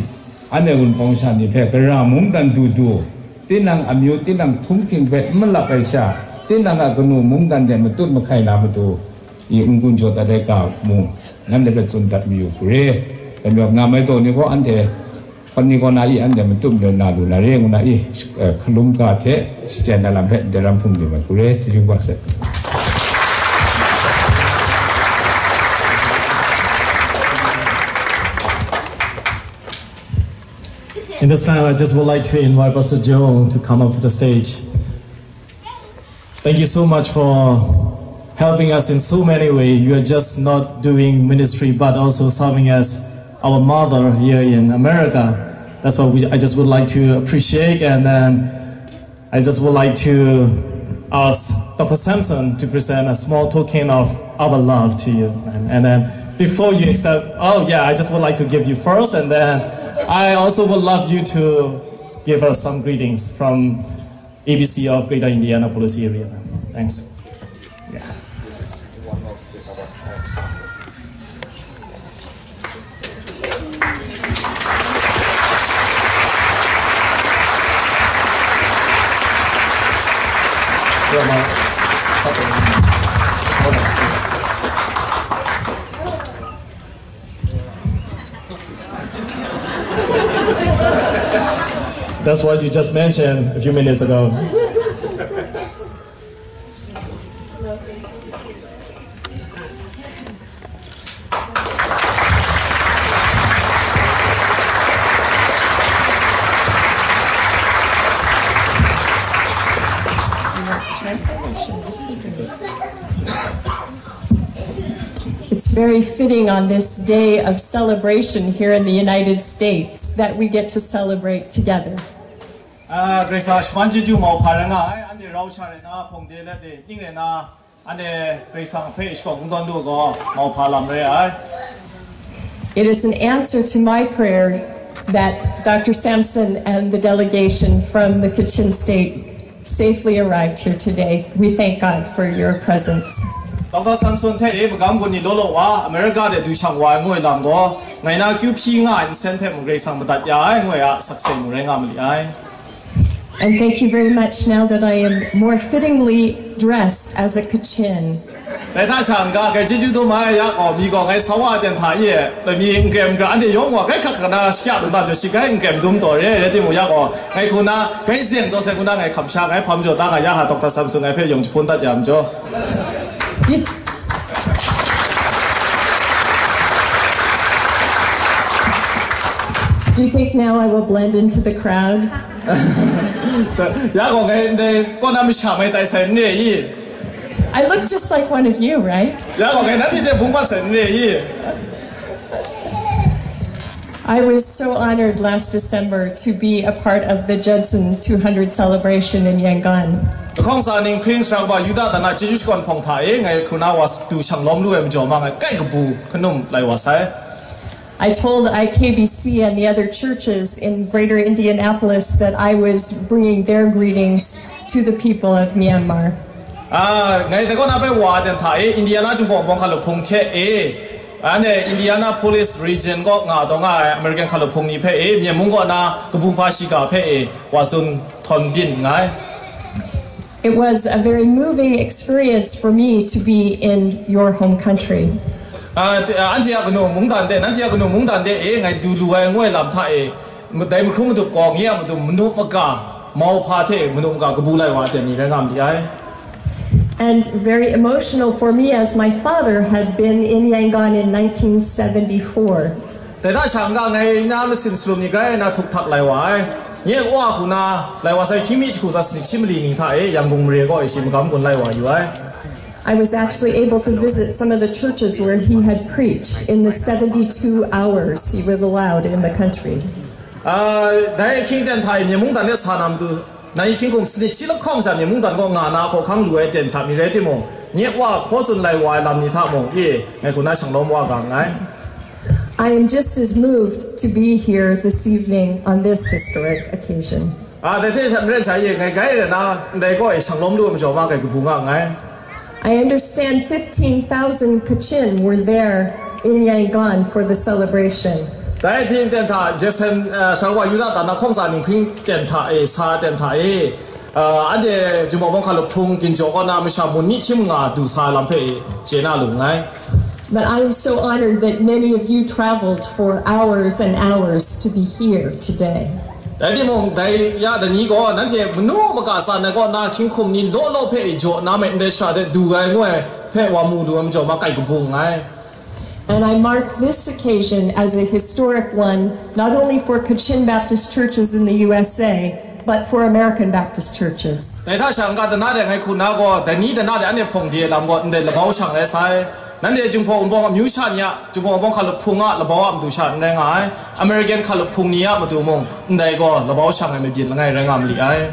anhte wunpawng sha ni hpe gara mungdan du du, tinang amyu, tinang htunghking hpe n malap ai sha, tinang a kanu mungdan de matut mahkai na matu, i n-gun jaw dat ai ga mung, nanhte hpe tsun dat mayu hku re. Dai majaw, nga mai taw ni gaw anhte, hpawt ni gaw na i, anhte matut majaw na lu na re ngu na i, eh, hkalum ga hte shachyen na lam hpe ndai ram hpung lu ai hku re, chyeju kaba sai. In this time, I just would like to invite Pastor Joe to come up to the stage. Thank you so much for helping us in so many ways. You are just not doing ministry, but also serving as our mother here in America. That's what we, I just would like to appreciate. And then I just would like to ask Doctor Samson to present a small token of our love to you. And, and then before you accept, oh yeah, I just would like to give you first. And then I also would love you to give us some greetings from A B C of Greater Indianapolis area. Thanks. Yeah. That's what you just mentioned a few minutes ago. It's very fitting on this day of celebration here in the United States that we get to celebrate together. Ah, Karai Kasang shaman chyeju mauhpa rai nga ai, anhte rau sha rai na, hpawng de let de, ning rai na, anhte Karai Kasang hpe shakawn kungdawn lu gaw, mauhpa lam rai ai. It is an answer to my prayer that Doctor Samson and the delegation from the Kachin State safely arrived here today. We thank God for your presence. Doctor Samson hte e magam gun ni law law wa, America de du shang wa ai ngoi lam gaw, ngai na kyu hpyi nga ai nsen hpe mung Karai Kasang madat ya ai ngoi a sakse mung rai nga ma li ai. And thank you very much now that I am more fittingly dressed as a Kachin. Dai hta sha n-ga, ngai chyeju dum ai, ya gaw, mi gaw ngai sa wa ten hta e, mi n-, n-, anhte yawng wa, grai hkrak hkrak na shakya dum dan, shi grai n-, n-, dum taw re, rai timung, ya gaw, ngai hku na, grai zeng taw sai hku na, ngai hkam sha, ngai hpam jaw ta, ngai ya ha, Doctor Samson ngai hpe yawng jahpun dat ya majaw. Do you, do you think now I will blend into the crowd? Ya gaw, ngai ndai kaw na masha mai tai sai n re i? I look just like one of you, right? Ya gaw, ngai nanhte hte bungbat sai n re i? I was so honored last December to be a part of the Judson two hundred celebration in Yangon. Lahkawng tsa ninghpring Sharang Kawa Yuda dan a chyeju shakawn hpawng hta e ngai hku na wa du shang lawm lu ai majaw ma ngai kai kabu hkanum lai wa sai. I told I K B C and the other churches in Greater Indianapolis that I was bringing their greetings to the people of Myanmar. Ah, ngai dai kaw na bai wa dan hta e, Indiana Jinghpaw Bawng hkalup hpung hte e, anhte Indianapolis region kaw nga taw nga ai American hkalup hpung ni hpe e, Myen mung kaw na kabu hpa shiga hpe e, wa tsun htawn byin nngai. It was a very moving experience for me to be in your home country. Ah, te-, ah, anhte a kanu mungdan de, nanhte a kanu mungdan de e, ngai du lu ai ngoi lam hta e, dai mahkrum madup gaw, nye a matu manu maga, mauhpa hte manu maga kabu lai wa aten ni rai nga ma li ai. And very emotional for me as my father had been in Yangon in nineteen seventy-four. Dai hta sha n-ga ngai na masin salum ni grai na htuk htak lai wa ai. Nye wa hku na, lai wa sai hkying mi jahku tsa sanit shi mali ning hta e, Yangon mare kaw e shi magam gun lai wa yu ai. I was actually able to visit some of the churches where he had preached in the seventy-two hours he was allowed in the country. Ah, dai ahkying ten hta e Myen mungdan de sa na matu, nai hkying hkum sanit shi lahkawng sha Myen mungdan kaw nga na hkawhkang lu ai ten hta mi rai timung, nye wa hkaw tsun lai wa ai lam ni hta mung, e, ngai hku na shanglawm wa ga nngai. I am just as moved to be here this evening on this historic occasion. Ah, dai hte sha maren sha e, ngai grai rai na, ndai kaw e shanglawm lu ai majaw ma, ngai kabu nga nngai. I understand fifteen thousand Kachin were there in Yangon for the celebration. Dai hte ten hta, Judson, eh, Sharang Kawa Yuda dan a hkawng tsa ninghpring ten hta e, sa ten hta e, eh, anhte Jinghpaw Bawng hkalup hpung ginjaw kaw na masha mun ni hkying manga du sa ai lam hpe e, chye na lu nngai. But I am so honored that many of you traveled for hours and hours to be here today. Dai timung, dai ya dai ni gaw, nanhte manu maga tsan ai kaw na hkying hkum ni law law hpe jaw na me, ndai shara de du ai ngu ai hpe wa mu lu ai majaw, ma kai kabu nngai. And I mark this occasion as a historic one, not only for Kachin Baptist churches in the U S A, but for American Baptist churches. Dai hta sha n-ga dana de ngai hku na gaw, dai ni dana de anhte hpawng de lam gaw, ndai labau shang rai sai. Nanhte Jinghpaw Wunpawng amyu sha ni a, Jinghpaw Wunpawng hkalup hpung a labau a matu sha n rai nga ai, American hkalup hpung ni a matu mung, ndai gaw labau shang ai mabyin langai rai nga ma li ai.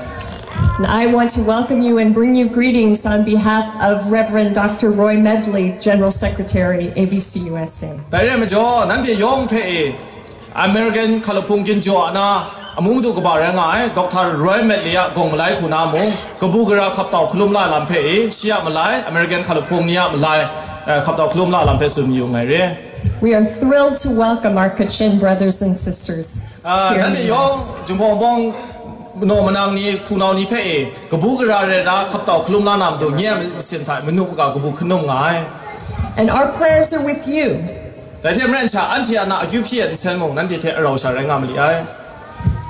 And I want to welcome you and bring you greetings on behalf of Reverend Doctor Roy Medley, General Secretary, A B C U S A. Dai rai majaw, nanhte yawng hpe e, American hkalup hpung ginjaw a na, Amu madu kaba rai nga ai, Doctor Roy Medley a gawng malai hku na mung, kabu gara hkap tau hkalum la lam hpe e, shi a malai, American hkalup hpung ni a malai, eh, hkap tau hkalum la lam hpe tsun mayu nngai re. We are thrilled to welcome our Kachin brothers and sisters Ah, here in nanhte the yawng U S. Jinghpaw Wunpawng manaw manang ni, hpunau ni hpe e, kabu gara rai na hkap tau hkalum la na matu, nye a masin hta manu kaga kabu hkanum nga ai. And our prayers are with you. Dai hte maren sha, anhte a na akyu hpyi ai nsen mung nanhte hte arau sha rai nga ma li ai.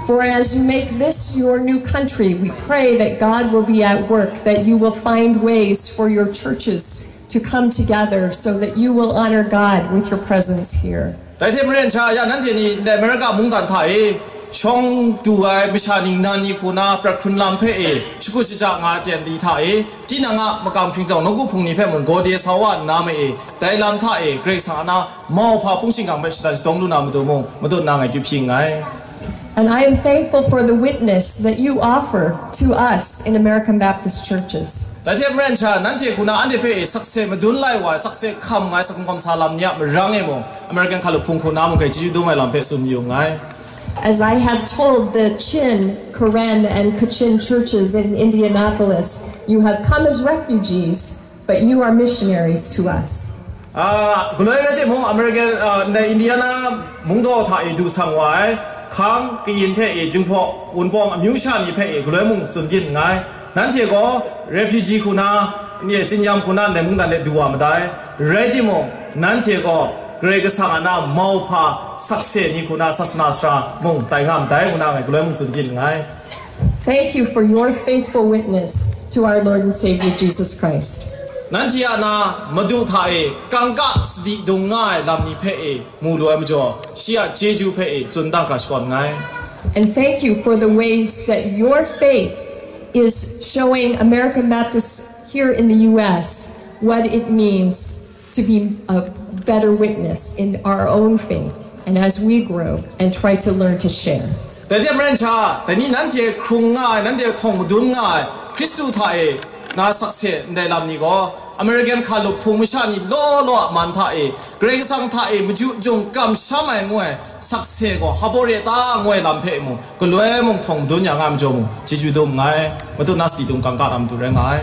For as you make this your new country, we pray that God will be at work, that you will find ways for your churches to come together so that you will honor God with your presence here. Dai hte maren sha, ya nanhte ni ndai America mungdan hta e shawng du ai masha ningnan ni hku na prat hkrun lam hpe e shakut shaja nga ai ten di hta e, tinang a makam hkringtawng nawku hpung ni hpe mung gawde sa wa nna ma e, dai lam hta e Karai Kasang a na mauhpa hpung shingkang hpe shatan shadawng lu na matu mung, madun na ngai akyu hpyi nngai. And I am thankful for the witness that you offer to us in American Baptist churches. Dai hte maren sha, nanhte hku na anhte hpe sakse madun lai wa ai, sakse hkam nga ai, sakse hkam sa lam ni a marang e mung, American hkalup hpung hku na mung hkai chyeju dum ai lam hpe tsun mayu nngai. As I have told the Chin, Karen, and Kachin churches in Indianapolis, you have come as refugees, but you are missionaries to us. Ah, galoi rai timung, American, ah, ndai Indiana mungdaw hta e du sang wa ai, hkang kayin hte e Jinghpaw Wunpawng amyu sha ni hpe e galoi mung tsun byin nngai. Nanhte gaw refugee hku na, nye tsinyam hku na ndai mungdan de du wa madai. Rai timung, nanhte gaw Karai Kasang a na mauhpa sakse ni hku na sasana sara mung tai nga madai, ngu na ngai galoi mung tsun byin nngai. Thank you for your faithful witness to our Lord and Savior Jesus Christ. Nanhte a na Madu hta e kangka sadi dung nga ai lam ni hpe e mu lu ai majaw, shi a chyeju hpe e tsun dang hkra shakawn nngai. And thank you for the ways that your faith is showing American Baptists here in the U S what it means to be a better witness in our own faith and as we grow and try to learn to share. Dai hte maren sha, dai ni nanhte hkrung nga ai, nanhte htawng madun nga ai, Hkristu hta e na sakse ndai lam ni gaw, American hkalup hpung masha ni law law a man hta e, Karai Kasang hta e maju jung kamsham ai ngu ai sakse gaw, hpa re ta ngu ai lam hpe mung, galoi mung htawng madun ya nga ai majaw mung, chyeju dum nngai, matu na si dung kangka na matu rai nga ai.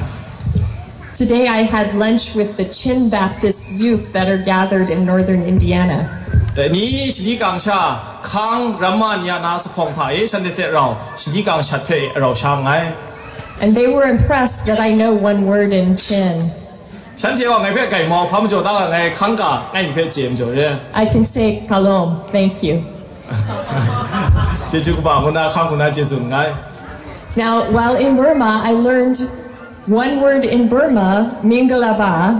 Today I had lunch with the Chin Baptist youth that are gathered in northern Indiana. Dai ni shani kang sha, hkang ramma ni a na zuphpawng hta e shanhte hte rau shani kang shat hpe arau sha nngai. And they were impressed that I know one word in Chin. Shanhte gaw ngai hpe gaimau hpa majaw ta nga, ngai hkang ka ngai ni hpe chye majaw re. I can say kalom, thank you. Chyeju kaba ngu na, hkang hku na chye tsun nngai. Now, while in Burma, I learned one word in Burma, Minggalaba.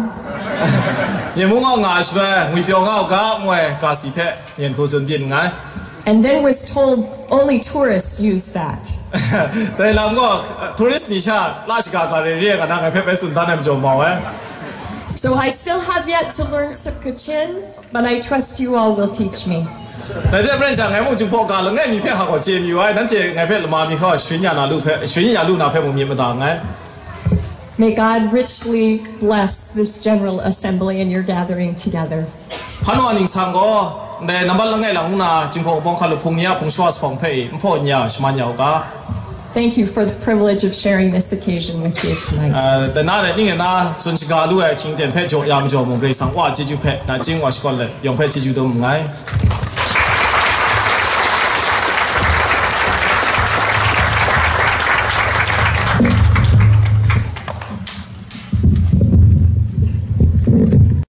Myen mung awng nga ai shaloi, ngwi pyaw nga u ga, ngu ai ga si hpe myen hku tsun byin nngai. And then was told only tourists use that. Dai lam gaw, tourist ni sha la shaga ga re re nga na ngai hpe bai tsun dan ai majaw mau ai. So I still have yet to learn some Kachin, but I trust you all will teach me. Dai hte maren sha, ngai mung Jinghpaw ga langai mi hpe hka gaw chye mi wa ai, nanhte ngai hpe lama mi hkaw sharin ya na lu hpe, sharin ya lu na hpe mung myit mada nngai. May God richly bless this General Assembly and your gathering together. Hpa nu a ningsang gaw, ndai nambat langai lang nna, Jinghpaw Wunpawng hkalup hpung ni a hpung shawa zuphpawng hpe e, nhpaw n ya, shaman ya u ga. Thank you for the privilege of sharing this occasion with you tonight. Ah, dai na ning na tsun shaga lu ai hkying ten hpe jaw ya majaw mung, Karai Kasang Wa a chyeju hpe, nachying wa shakawn let, yawng hpe chyeju dum nngai.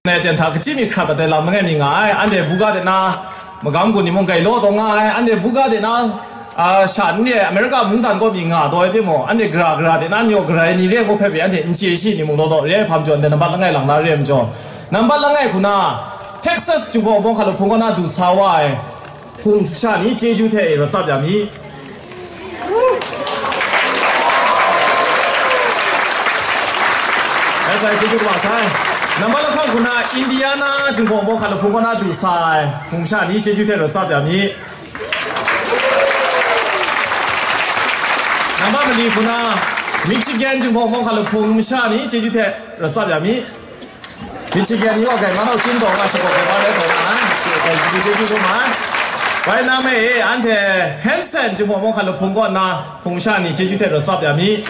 Ne ten hta kachyi mi hkrat ai lam langai mi nga ai, anhte buga de na magam gun ni mung gai law taw nga ai, anhte buga de na, a, sha n re ai America mungdan kaw mi nga taw ai timung, anhte gara gara de na ni gaw garai ni re ngu hpe pyi anhte n chye shi ni mung law law re ai hpam jaw, anhte nambat langai lang na re ai majaw, nambat langai hku na Texas Jinghpaw Wunpawng hkalup hpung kaw na du sa wa ai, hpung sha ni chyeju hte e rawt tsap ya mi. Rai sai, chyeju kaba sai. Nambat lahkawng hku na Indiana Jinghpaw Wunpawng hkalup hpung kaw na du sa ai hpung sha ni chyeju hte rawt tsap ya mi. Nambat mali hku na Michigan Jinghpaw Wunpawng hkalup hpung sha ni chyeju hte rawt tsap ya mi. Michigan ni gaw grai man au kyin taw nga, shakaw grai man rai taw nga ai, chye grai chyeju chyeju dum ai. Bai na me e, anhte Hanson Jinghpaw Mawhka Lahpung kaw na hpung masha ni chyeju hte rawt tsap ya mi.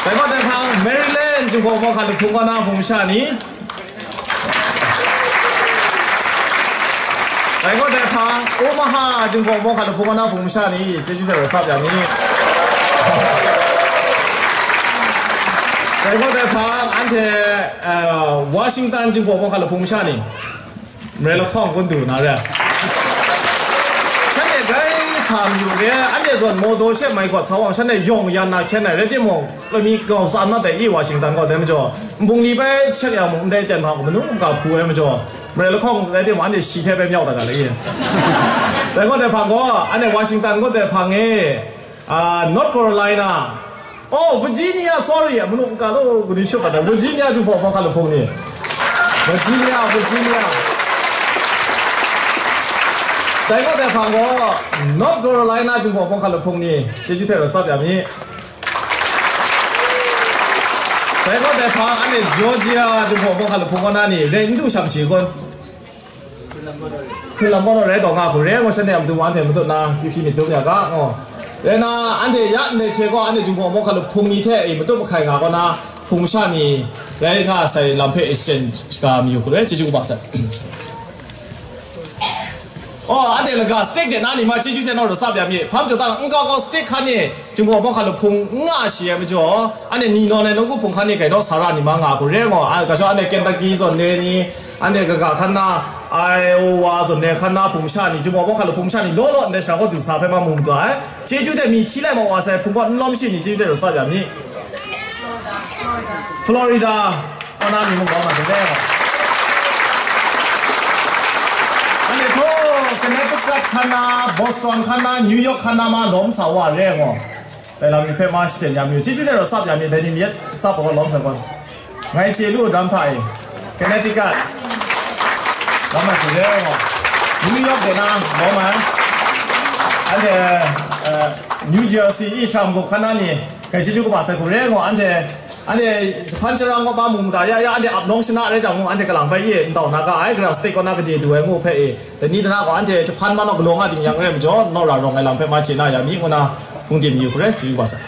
Dai gaw dai hpang, Maryland Jinghpaw Mawhka Lahpung kaw na hpung masha ni. Dai gaw dai hpang, Omaha Jinghpaw Mawhka Lahpung kaw na hpung masha ni chyeju hte rawt tsap ya mi. Dai gaw dai hpang, anhte, eh, Washington Jinghpaw Mawhka Lahpung masha ni. Marai lahkawng kun du na re. Shanhte grai sa mayu re, anhte zawn mawdaw she mai gawt sa wang, shanhte yawng yan na hkyen ai, rai timung, lami kau tsa na dai i Washington gaw dai majaw, nbung ni bai chek yang mung, ndai ten hpa gaw manu n ga hpu ai majaw, marai lahkawng rai timung, anhte shi hte bai myau dat ga lai i. Dai gaw dai hpang gaw, anhte Washington gaw dai hpang e, Ah, North Carolina. Oh, Virginia, sorry, manu n ga lo, kani shut pat ai. Virginia Jinghpaw Mawhka Lahpung ni. Virginia, Virginia. Dai gaw dai hpang gaw, North Carolina Jinghpaw Mawhka Lahpung ni chyeju hte rawt tsap ya mi. Dai gaw dai hpang, anhte Georgia Jinghpaw Mawhka Lahpung kaw na ni, rai n du shang shi kun. Hpinlam gaw naw rai taw nga hku re, ngu shanhte a matu wa anhte matut na, kyu hpyi myit dum ya ga, ngu. Rai na, anhte ya ndai hte gaw, anhte Jinghpaw Mawhka Lahpung ni hte e matut mahkai nga gaw na, hpung masha ni rai nga sai lam hpe e sharen shaga mayu hku re, chyeju kaba sai. Oh, anhte laga stick de na ni ma chyeju hte naw rawt tsap ya mi, hpang jaw ta, n ga gaw stick hkan ni, Jinghpaw Mawhka Lahpung n nga shi ai majaw, anhte ni nawn ai nawku hpung hkan ni gaw naw sa ra ni ma nga hku re ngu, a, ga shawng anhte Kentucky zawn re ni, anhte kaga hkan na, Iowa zawn re hkan na hpung masha ni, Jinghpaw Mawhka Lahpung masha ni law law ndai sara kaw du sa hpe ma mu madu ai. Chyeju hte mi hti lai ma wa sai hpung kaw n lawm shi ni chyeju hte rawt tsap ya mi. Florida, kaw na mi mung kaw ma ding re. Anhte htaw, Connecticut hkan na, Boston hkan na, New York hkan na ma lawm sa wa re ngu. Dai lam ni hpe ma shachyen ya mi, chyeju hte rawt tsap ya mi, dai ni myit tsap gaw lawm sa gaw. Ngai chye lu dam hta e, Connecticut. Lawm ai hku re ngu. New York de na, lawm ai. Anhte, eh, New Jersey, i sham gup hkan na ni, kai chyeju kaba sai hku re ngu, anhte, anhte jahpan sharang kaw ba mu mada, ya, ya, anhte ap nawng shana rai jang mung, anhte kalang bai e ntau na ga ai, Gara state kaw na gade du ai ngu hpe e, dai ni dana gaw anhte jahpan ma naw galaw nga ding yang rai majaw, naw ra rawng ai lam hpe ma chye na ya mi, ngu na, hpung tim yu hku re, chyeju kaba sai.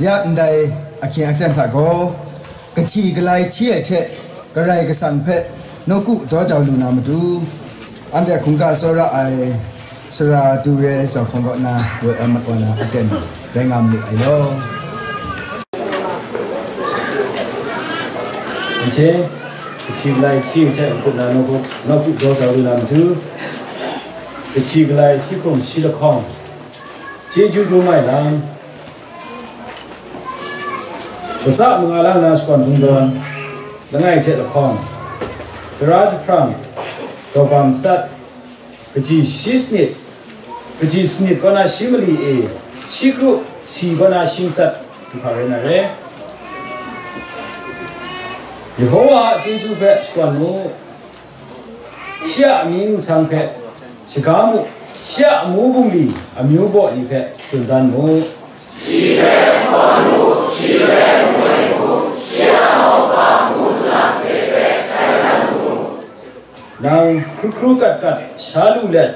Ya ndai ahkying aten hta gaw, kahti galai hti ai hte Karai Kasang hpe nawku daw jau lu na matu, anhte hkungga tsawra ai Sara Ture Zau Hkawng kaw na woi ai mat wa na aten rai nga ma lu ai law. Anhte, kahti galai hti ai hte n hkut na nawku, nawku daw jau lu na matu, kahti galai hti hkum shi lahkawng, chyeju dum ai lam, latsa manga lang na shakawn hpung dawn, langai hte lahkawng, tara jahprang, daw bam sat, kaji shi sanit, kaji sanit kaw na shi mali e, shi kru si kaw na shi matsat, nhpa rai na re. Yehowa a chyeju hpe shakawn mu, shi a amying nsang hpe shaga mu, shi a amu bungli amyu baw ni hpe tsun dan mu. Nang hkru hkru kat kat sha lu let,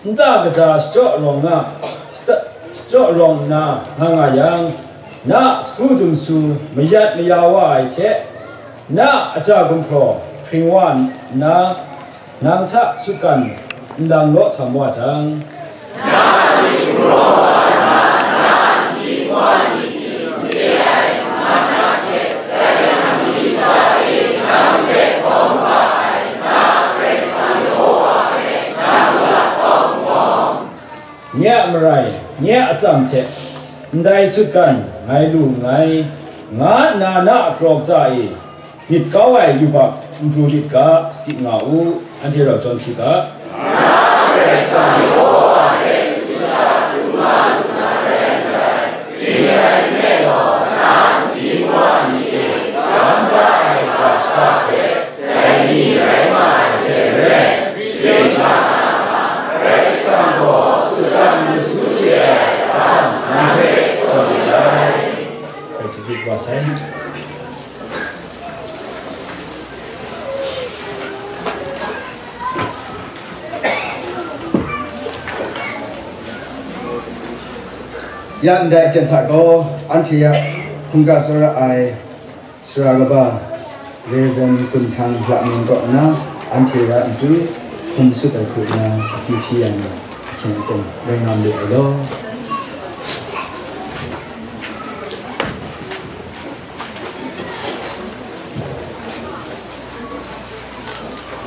nta kaja shachyaw rawng nga, shachyaw rawng nna nga nga yang, na a sagu dumsu mayat maya wa ai hte, na a aja gumhpraw hpring wa nna, nang hta sutgan nlang law sam wa jang, nye a marai, nye a atsam hte ndai sutgan ngai lu nngai, nga nna na a kraw kata e myit kau ai yubak n pru lit ga, sadi nga u, anhte rau jawn hti ga. Ya ndai aten hta gaw, anhte a hkungga tsawra ai sara kaba Rev. Kunhtang Lamying kaw nna, anhte a matu hkum sut ai hku nna, akyu hpyi yang, ahkying aten rai nga malu ai law.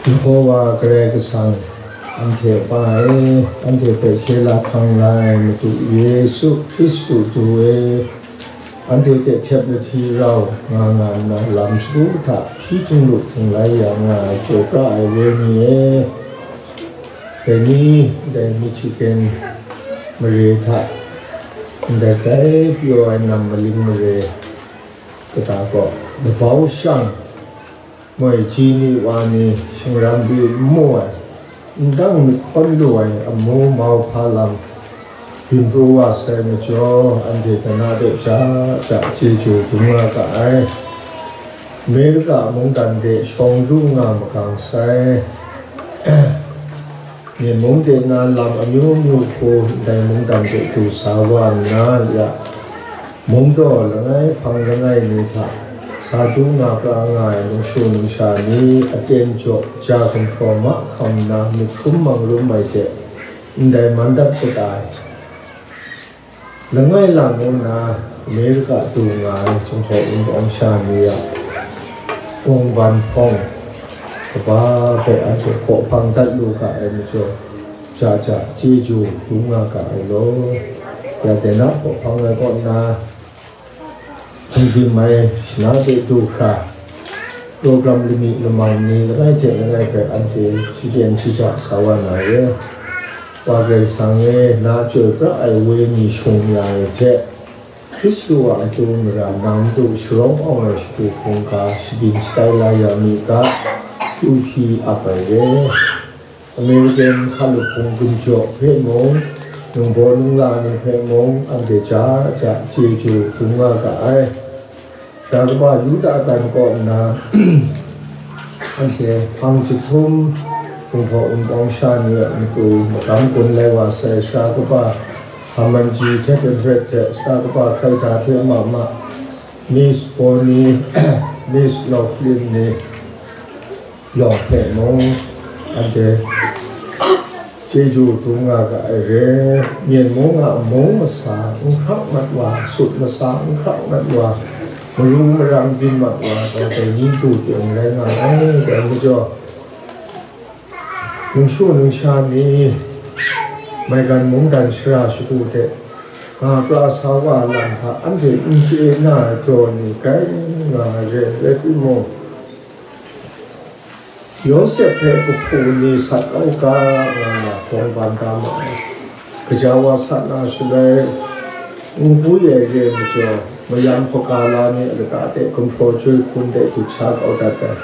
Yehova Karai Kasang, anhte Wa e, anhte hpe hkye la hkrang la ai Madu Yesu Hkristu Du e, anhte hte htep lahti rau nga nga nna lam shagu hta hpyi htinglu htinglai ya nga ai chyoi pra ai wenyi e, dai ni, dai Michigan mare hta ndai tai pyaw ai nam maling mare kata gaw labau shang moi ji ni wa ni shingran pyi n mu ai, n dang myit hkawn lu ai amu mauhpa lam byin pru wa sai majaw, anhte dana de ja ja chyeju dum nga ga ai. Amerika mungdan de shawng lu nga magang sai. Myen mung de na lam amyu myu hku ndai mungdan de du sa wa nna ya, mungdaw langai hpang langai mi hta sa du nga pra nga ai nungshu nungsha ni aten jaw ja gumhpraw mahkam nna myit hkrum mangrum ai hte ndai man dat kata ai. Langai lang ngu nna Amerika du nga ai Jinghpaw Wunpawng sha ni a gawngban hpawng kaba hpe anhte hkaw hpang dat lu ga ai majaw, ja ja chyeju dum nga ga ai law. Ya de na hkaw hpang ai kaw nna, hpungdim ai shana de du hkra, program lami lamang ni langai hte langai hpe anhte shachyen shaja sa wa na re. Wa Karai Kasang e, na chyoi pra ai wenyi shung ya ai hte, Hkristu a matu mara nang matu sharawng awng ai shagu hkungga shagin shatai la ya mi ga, kyu hpyi ap ai re. American hkalup hpung gun jaw hpe mung, ningbaw ningla ni hpe mung, anhte ja ja chyeju dum nga ga ai. Sara kaba Yuda dan kaw nna, anhte hpang jahtum Jinghpaw Wunpawng sha ni a matu magam gun lai wa sai, sara kaba Haman ji hte Petret hte, sara kaba Hkaida hte mama, Miss Bonnie, Miss Laughlin ni, yawng hpe mung, anhte chyeju dum nga ga ai re. Myen mung a mung masa n hkrak mat wa, sut masa n hkrak mat wa, maru marang byin mat wa, dai dai ni du ting rai nga ai. Dai majaw, nungshu nungsha ni, maigan mungdan shara shagu hte nga pra sa wa lam hta, anhte n chye na ai daw ni grai nga ai re, rai timung, Yawsep hpe kahpu ni sat kau ga nga na gawngban da ma ai. Gaja wa sat na shaloi, npu ai re majaw, mayam hpaga la ni a lata de gumhpraw chyoi hkun de dut sha kau dat ai.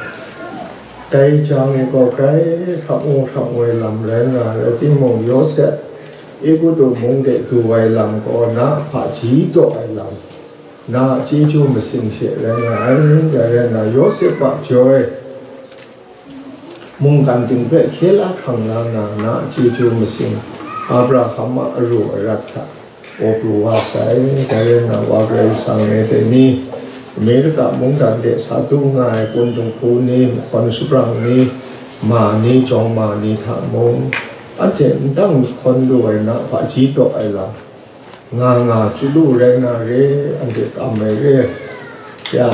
Dai jang e gaw grai hkrap ngu hkrap ngoi lam rai nga ai, rai timung, Yawsep Egutu mung de du ai lam gaw na hpaji daw ai lam, na a chyeju masing she rai nga ai. Dai rai nna, Yawsep a jaw e, mungkan ting hpe hkye la hkrang la na, na a chyeju masing Abraham a aru arat hta paw pru wa sai. Dai rai nna, Wa Karai Kasang e dai ni Amerika mungdan de sa du nga ai kun dinghku ni, mahkawn shabrang ni, ma ni, jawng ma ni hta mung, anhte n dang myit hkawn lu ai na hpaji daw ai lam, nga nga chyu lu rai nga re, anhte kam ai re. Ya,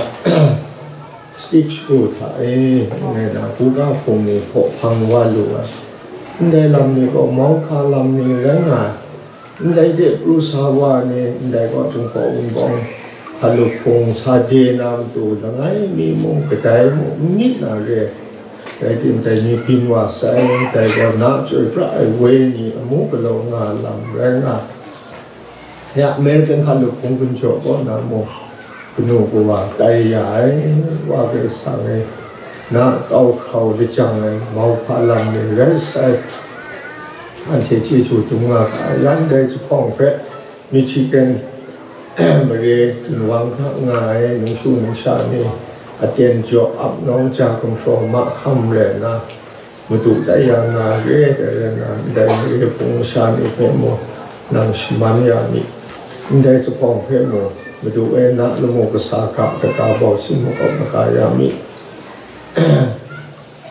stage show hta e, ngai na, buga hpung ni hkaw hpang wa lu ai. Ndai lam ni gaw mauhka lam ni rai nga ai. Ndai de pru sa wa ni, ndai gaw Jinghpaw Wunpawng hkalup hpung sa de na matu langai mi mung, kadai mung n myit na re. Rai timung, dai ni byin wa sai, dai gaw na chyoi pra ai wenyi amu galaw nga lam rai nga. Ya, American hkalup hpung gun jaw kaw na mung, kanu kawa tai ya ai, Wa Karai Kasang e, na kau hkrau lajang ai mauhpa lam ni rai sai. Anhte chyeju dum nga ga ai, yan dai jahpawng hpe Michigan mare ginwang hta nga ai nungshu nungsha ni aten jaw ap nawng ja gumhpraw mahkam rai nna, madu tai ya nga re, dai rai nna, ndai mare hpung masha ni hpe mung nang shaman ya mi. Ndai zuphpawng hpe mung, Madu e na lamu kasa hka kaga bau sin makawp maka ya mi.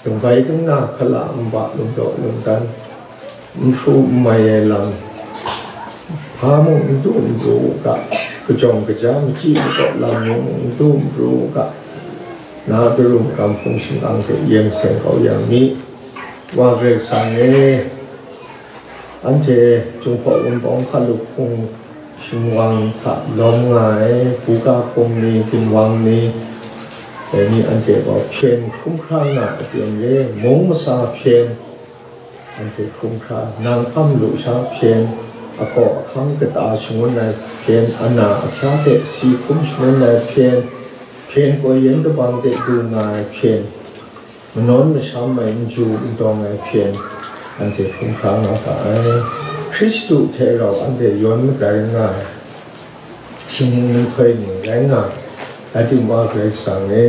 Dungbai dingna hkala nba lungdaw lungdan, n hpru n mai ai lam, hpa mung n du n pru u ga, kajawng kaja machyi makaw lam ni mung n du n pru u ga, na daru magam hpung shingkang hte yen seng kau ya mi. Wa Karai Kasang e, anhte Jinghpaw Wunpawng Hkalup Hpung shingwang hta lawm nga ai buga hpung ni, ginwang ni, dai ni anhte gaw hpyen hkrum hkra nga ai aten re, mung masa hpyen, anhte hkrum hkra, nang hpam lu sha hpyen, ahkaw ahkang kata shangun ai hpyen, ana ahkya hte si hkrum shangun ai hpyen, hpyen koi yen kabang de du nga ai hpyen, manawn masham ai n ju n dawng ai hpyen, anhte hkrum hkra nga ga ai. Hkristu hte rau anhte yawn madai nga ai, shingning nhtoi ni rai nga ai, rai timung, Karai Kasang e,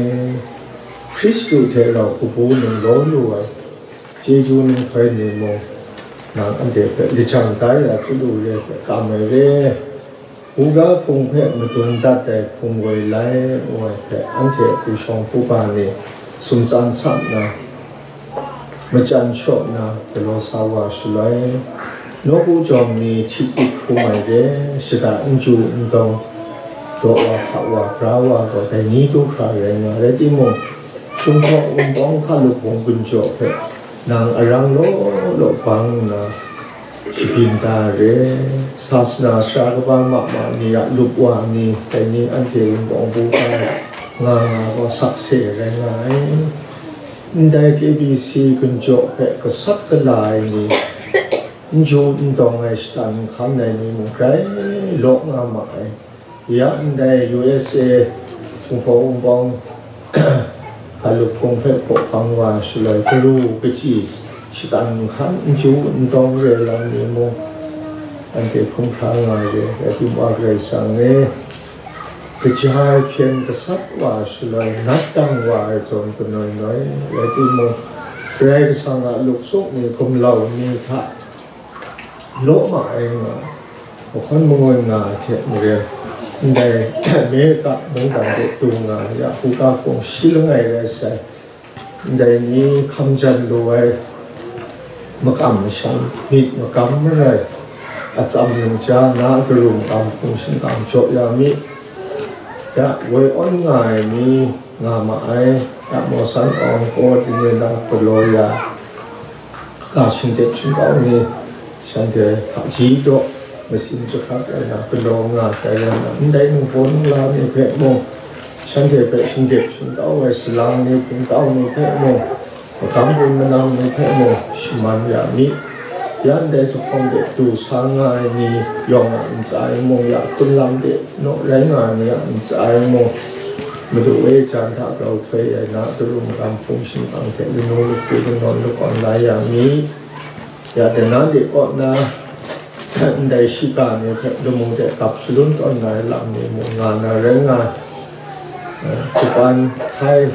Hkristu hte rau kabu ninglaw lu ai chyeju nhtoi ni mung, nang anhte hpe lajang da ya chyalu re hpe kam ai re. Buga hpung hpe madung dat ai hpung woi lai ngu ai hpe, anhte hpu shawng hpu ba ni sumtsan sat nna, machyan shaw nna galaw sa wa shaloi, nawku jawng ni hti kut hkrum ai re, shada n ju n dawng, daw wa hka wa, bra wa gaw dai ni du hkra rai nga ai. Rai timung, Jinghpaw Wunpawng Hkalup Hpung gun jaw hpe nang arang law law bang nna, shabyin da ai re. Sasana sara kaba ma ma ni a lup wa ni, dai ni anhte Wunpawng buga nga nga gaw sakse rai nga ai. Ndai K B C gun jaw hpe gasat gala ai ni, n ju n dawng ai shatan nhkan ai ni mung grai law nga ma ai. Ya ndai U S A Jinghpaw Wunpawng Hkalup Hpung hpe hkaw hkang wa shaloi, garu kachyi, shatan nhkan n ju n dawng re lam ni mung, anhte hkrum hkra nga ai re. Rai timung, Karai Kasang e, kaja ai hpyen gasat wa shaloi, nat dang wa ai zawn kanoi noi, rai timung, Karai Kasang a luksuk ni, gumlau ni hta law ma ai nga, mahkawn mangun nga ai hte maren, ndai Amerika mungdan de du nga ai a, buga hpung shi langai rai sai, ndai ni hkam jan lu ai, makam masham myit makam marai, atsam ning ja na daru magam hpung shingkang jaw ya mi. Ya, woi awn nga ai ni nga ma ai, ya, Mawsan awng kaw dingre na galaw ya, ga shingdep shingkau ni, shanhte hpaji daw masin jahkrat ai na galaw nga ai rai na, ndai ningbaw ningla ni hpe mung, shanhte hpe shingdep shingkau ai salang ni, hpungtau ni hpe mung, magam gun manam ni hpe mung shaman ya mi. Ya ndai zuphpawng de du sa nga ai ni yawng a ntsa e mung, ya hkun lam de naw rai nga ai ni a ntsa e mung, Madu e jan hta grau htoi ai na daru magam hpung shingkang hte lanu lahku lanawn lakawn la ya mi. Ya dai na de kaw na, ndai shiga ni hpe lamu de gap shalun tawn na ai lam ni mung nga na rai nga ai. Japan, Thai,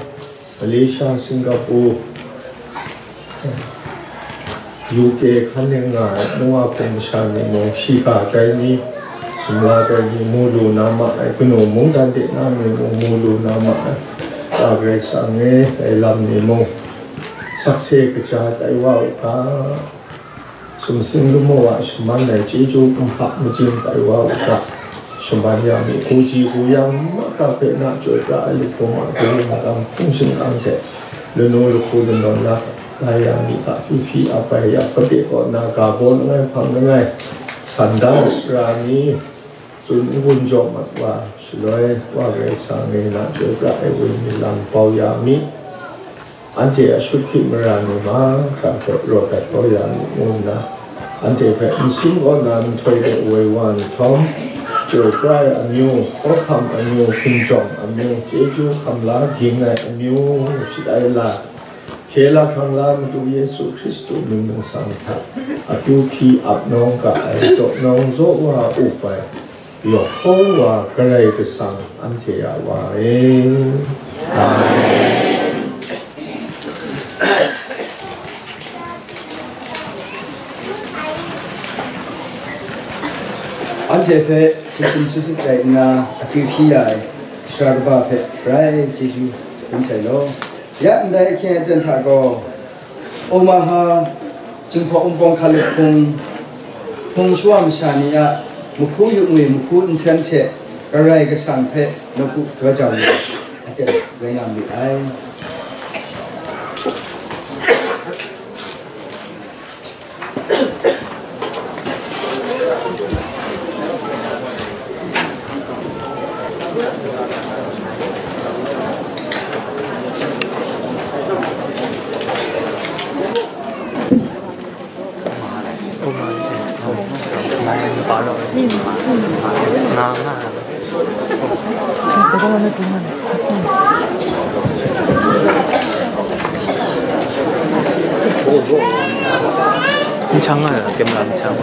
Malaysia, Singapore, U K hkan ning nga ai, Noa hpung masha ni mung, shiga tai ni, sumla tai ni, mu lu na ma ai, kanu mungdan de na ni mung, mu lu na ma ai, Wa Karai Kasang e, dai lam ni mung, sakse kaja tai wa u ga, sumsing lamu a shaman ai chyeju kumhpa majing tai wa u ga, shaman ya mi, hku ji hku yang mahkra hpe na chyoi pra ai lahkawng a, daru magam hpung shingkang hte lanu lahku lanawn la, la ya mi ga, hpyi hpyi ap ai ya, hpa de kaw na ga baw langai hpang langai, sanda sara ni, tsun n-gun jaw mat wa, shaloi Wa Karai Kasang e na chyoi pra ai wenyi lam bau ya mi. Anhte a shut hpyi mara ni mahkra hpe rawt dat kau ya mi ngu nna, anhte hpe nsin kaw na nhtoi de woi wa nhtawm, chyoi pra ai amyu, hkawhkam amyu, hkinjawng amyu, chyeju hkam la ging ai amyu, shut ai la, hkye la hkrang la Madu Yesu Hkristu mying ningsang hta akyu hpyi ap nawng ga ai, zaw nawng zaw wa up ai, yawhkaw wa Karai Kasang anhte a Wa e. Amen. Anhte hpe hkum sut sut rai nna, akyu hpyi ya ai sara kaba hpe grai chyeju dum sai law. Ya ndai ahkying aten hta gaw, Omaha, Jinghpaw Wunpawng Hkalup Hpung, Hpung shawa masha ni a mahku yu ngwi mahku nsen hte Karai Kasang hpe nawku daw jau yu ai, aten rai nga mi ai. N chang nga, camera n chang.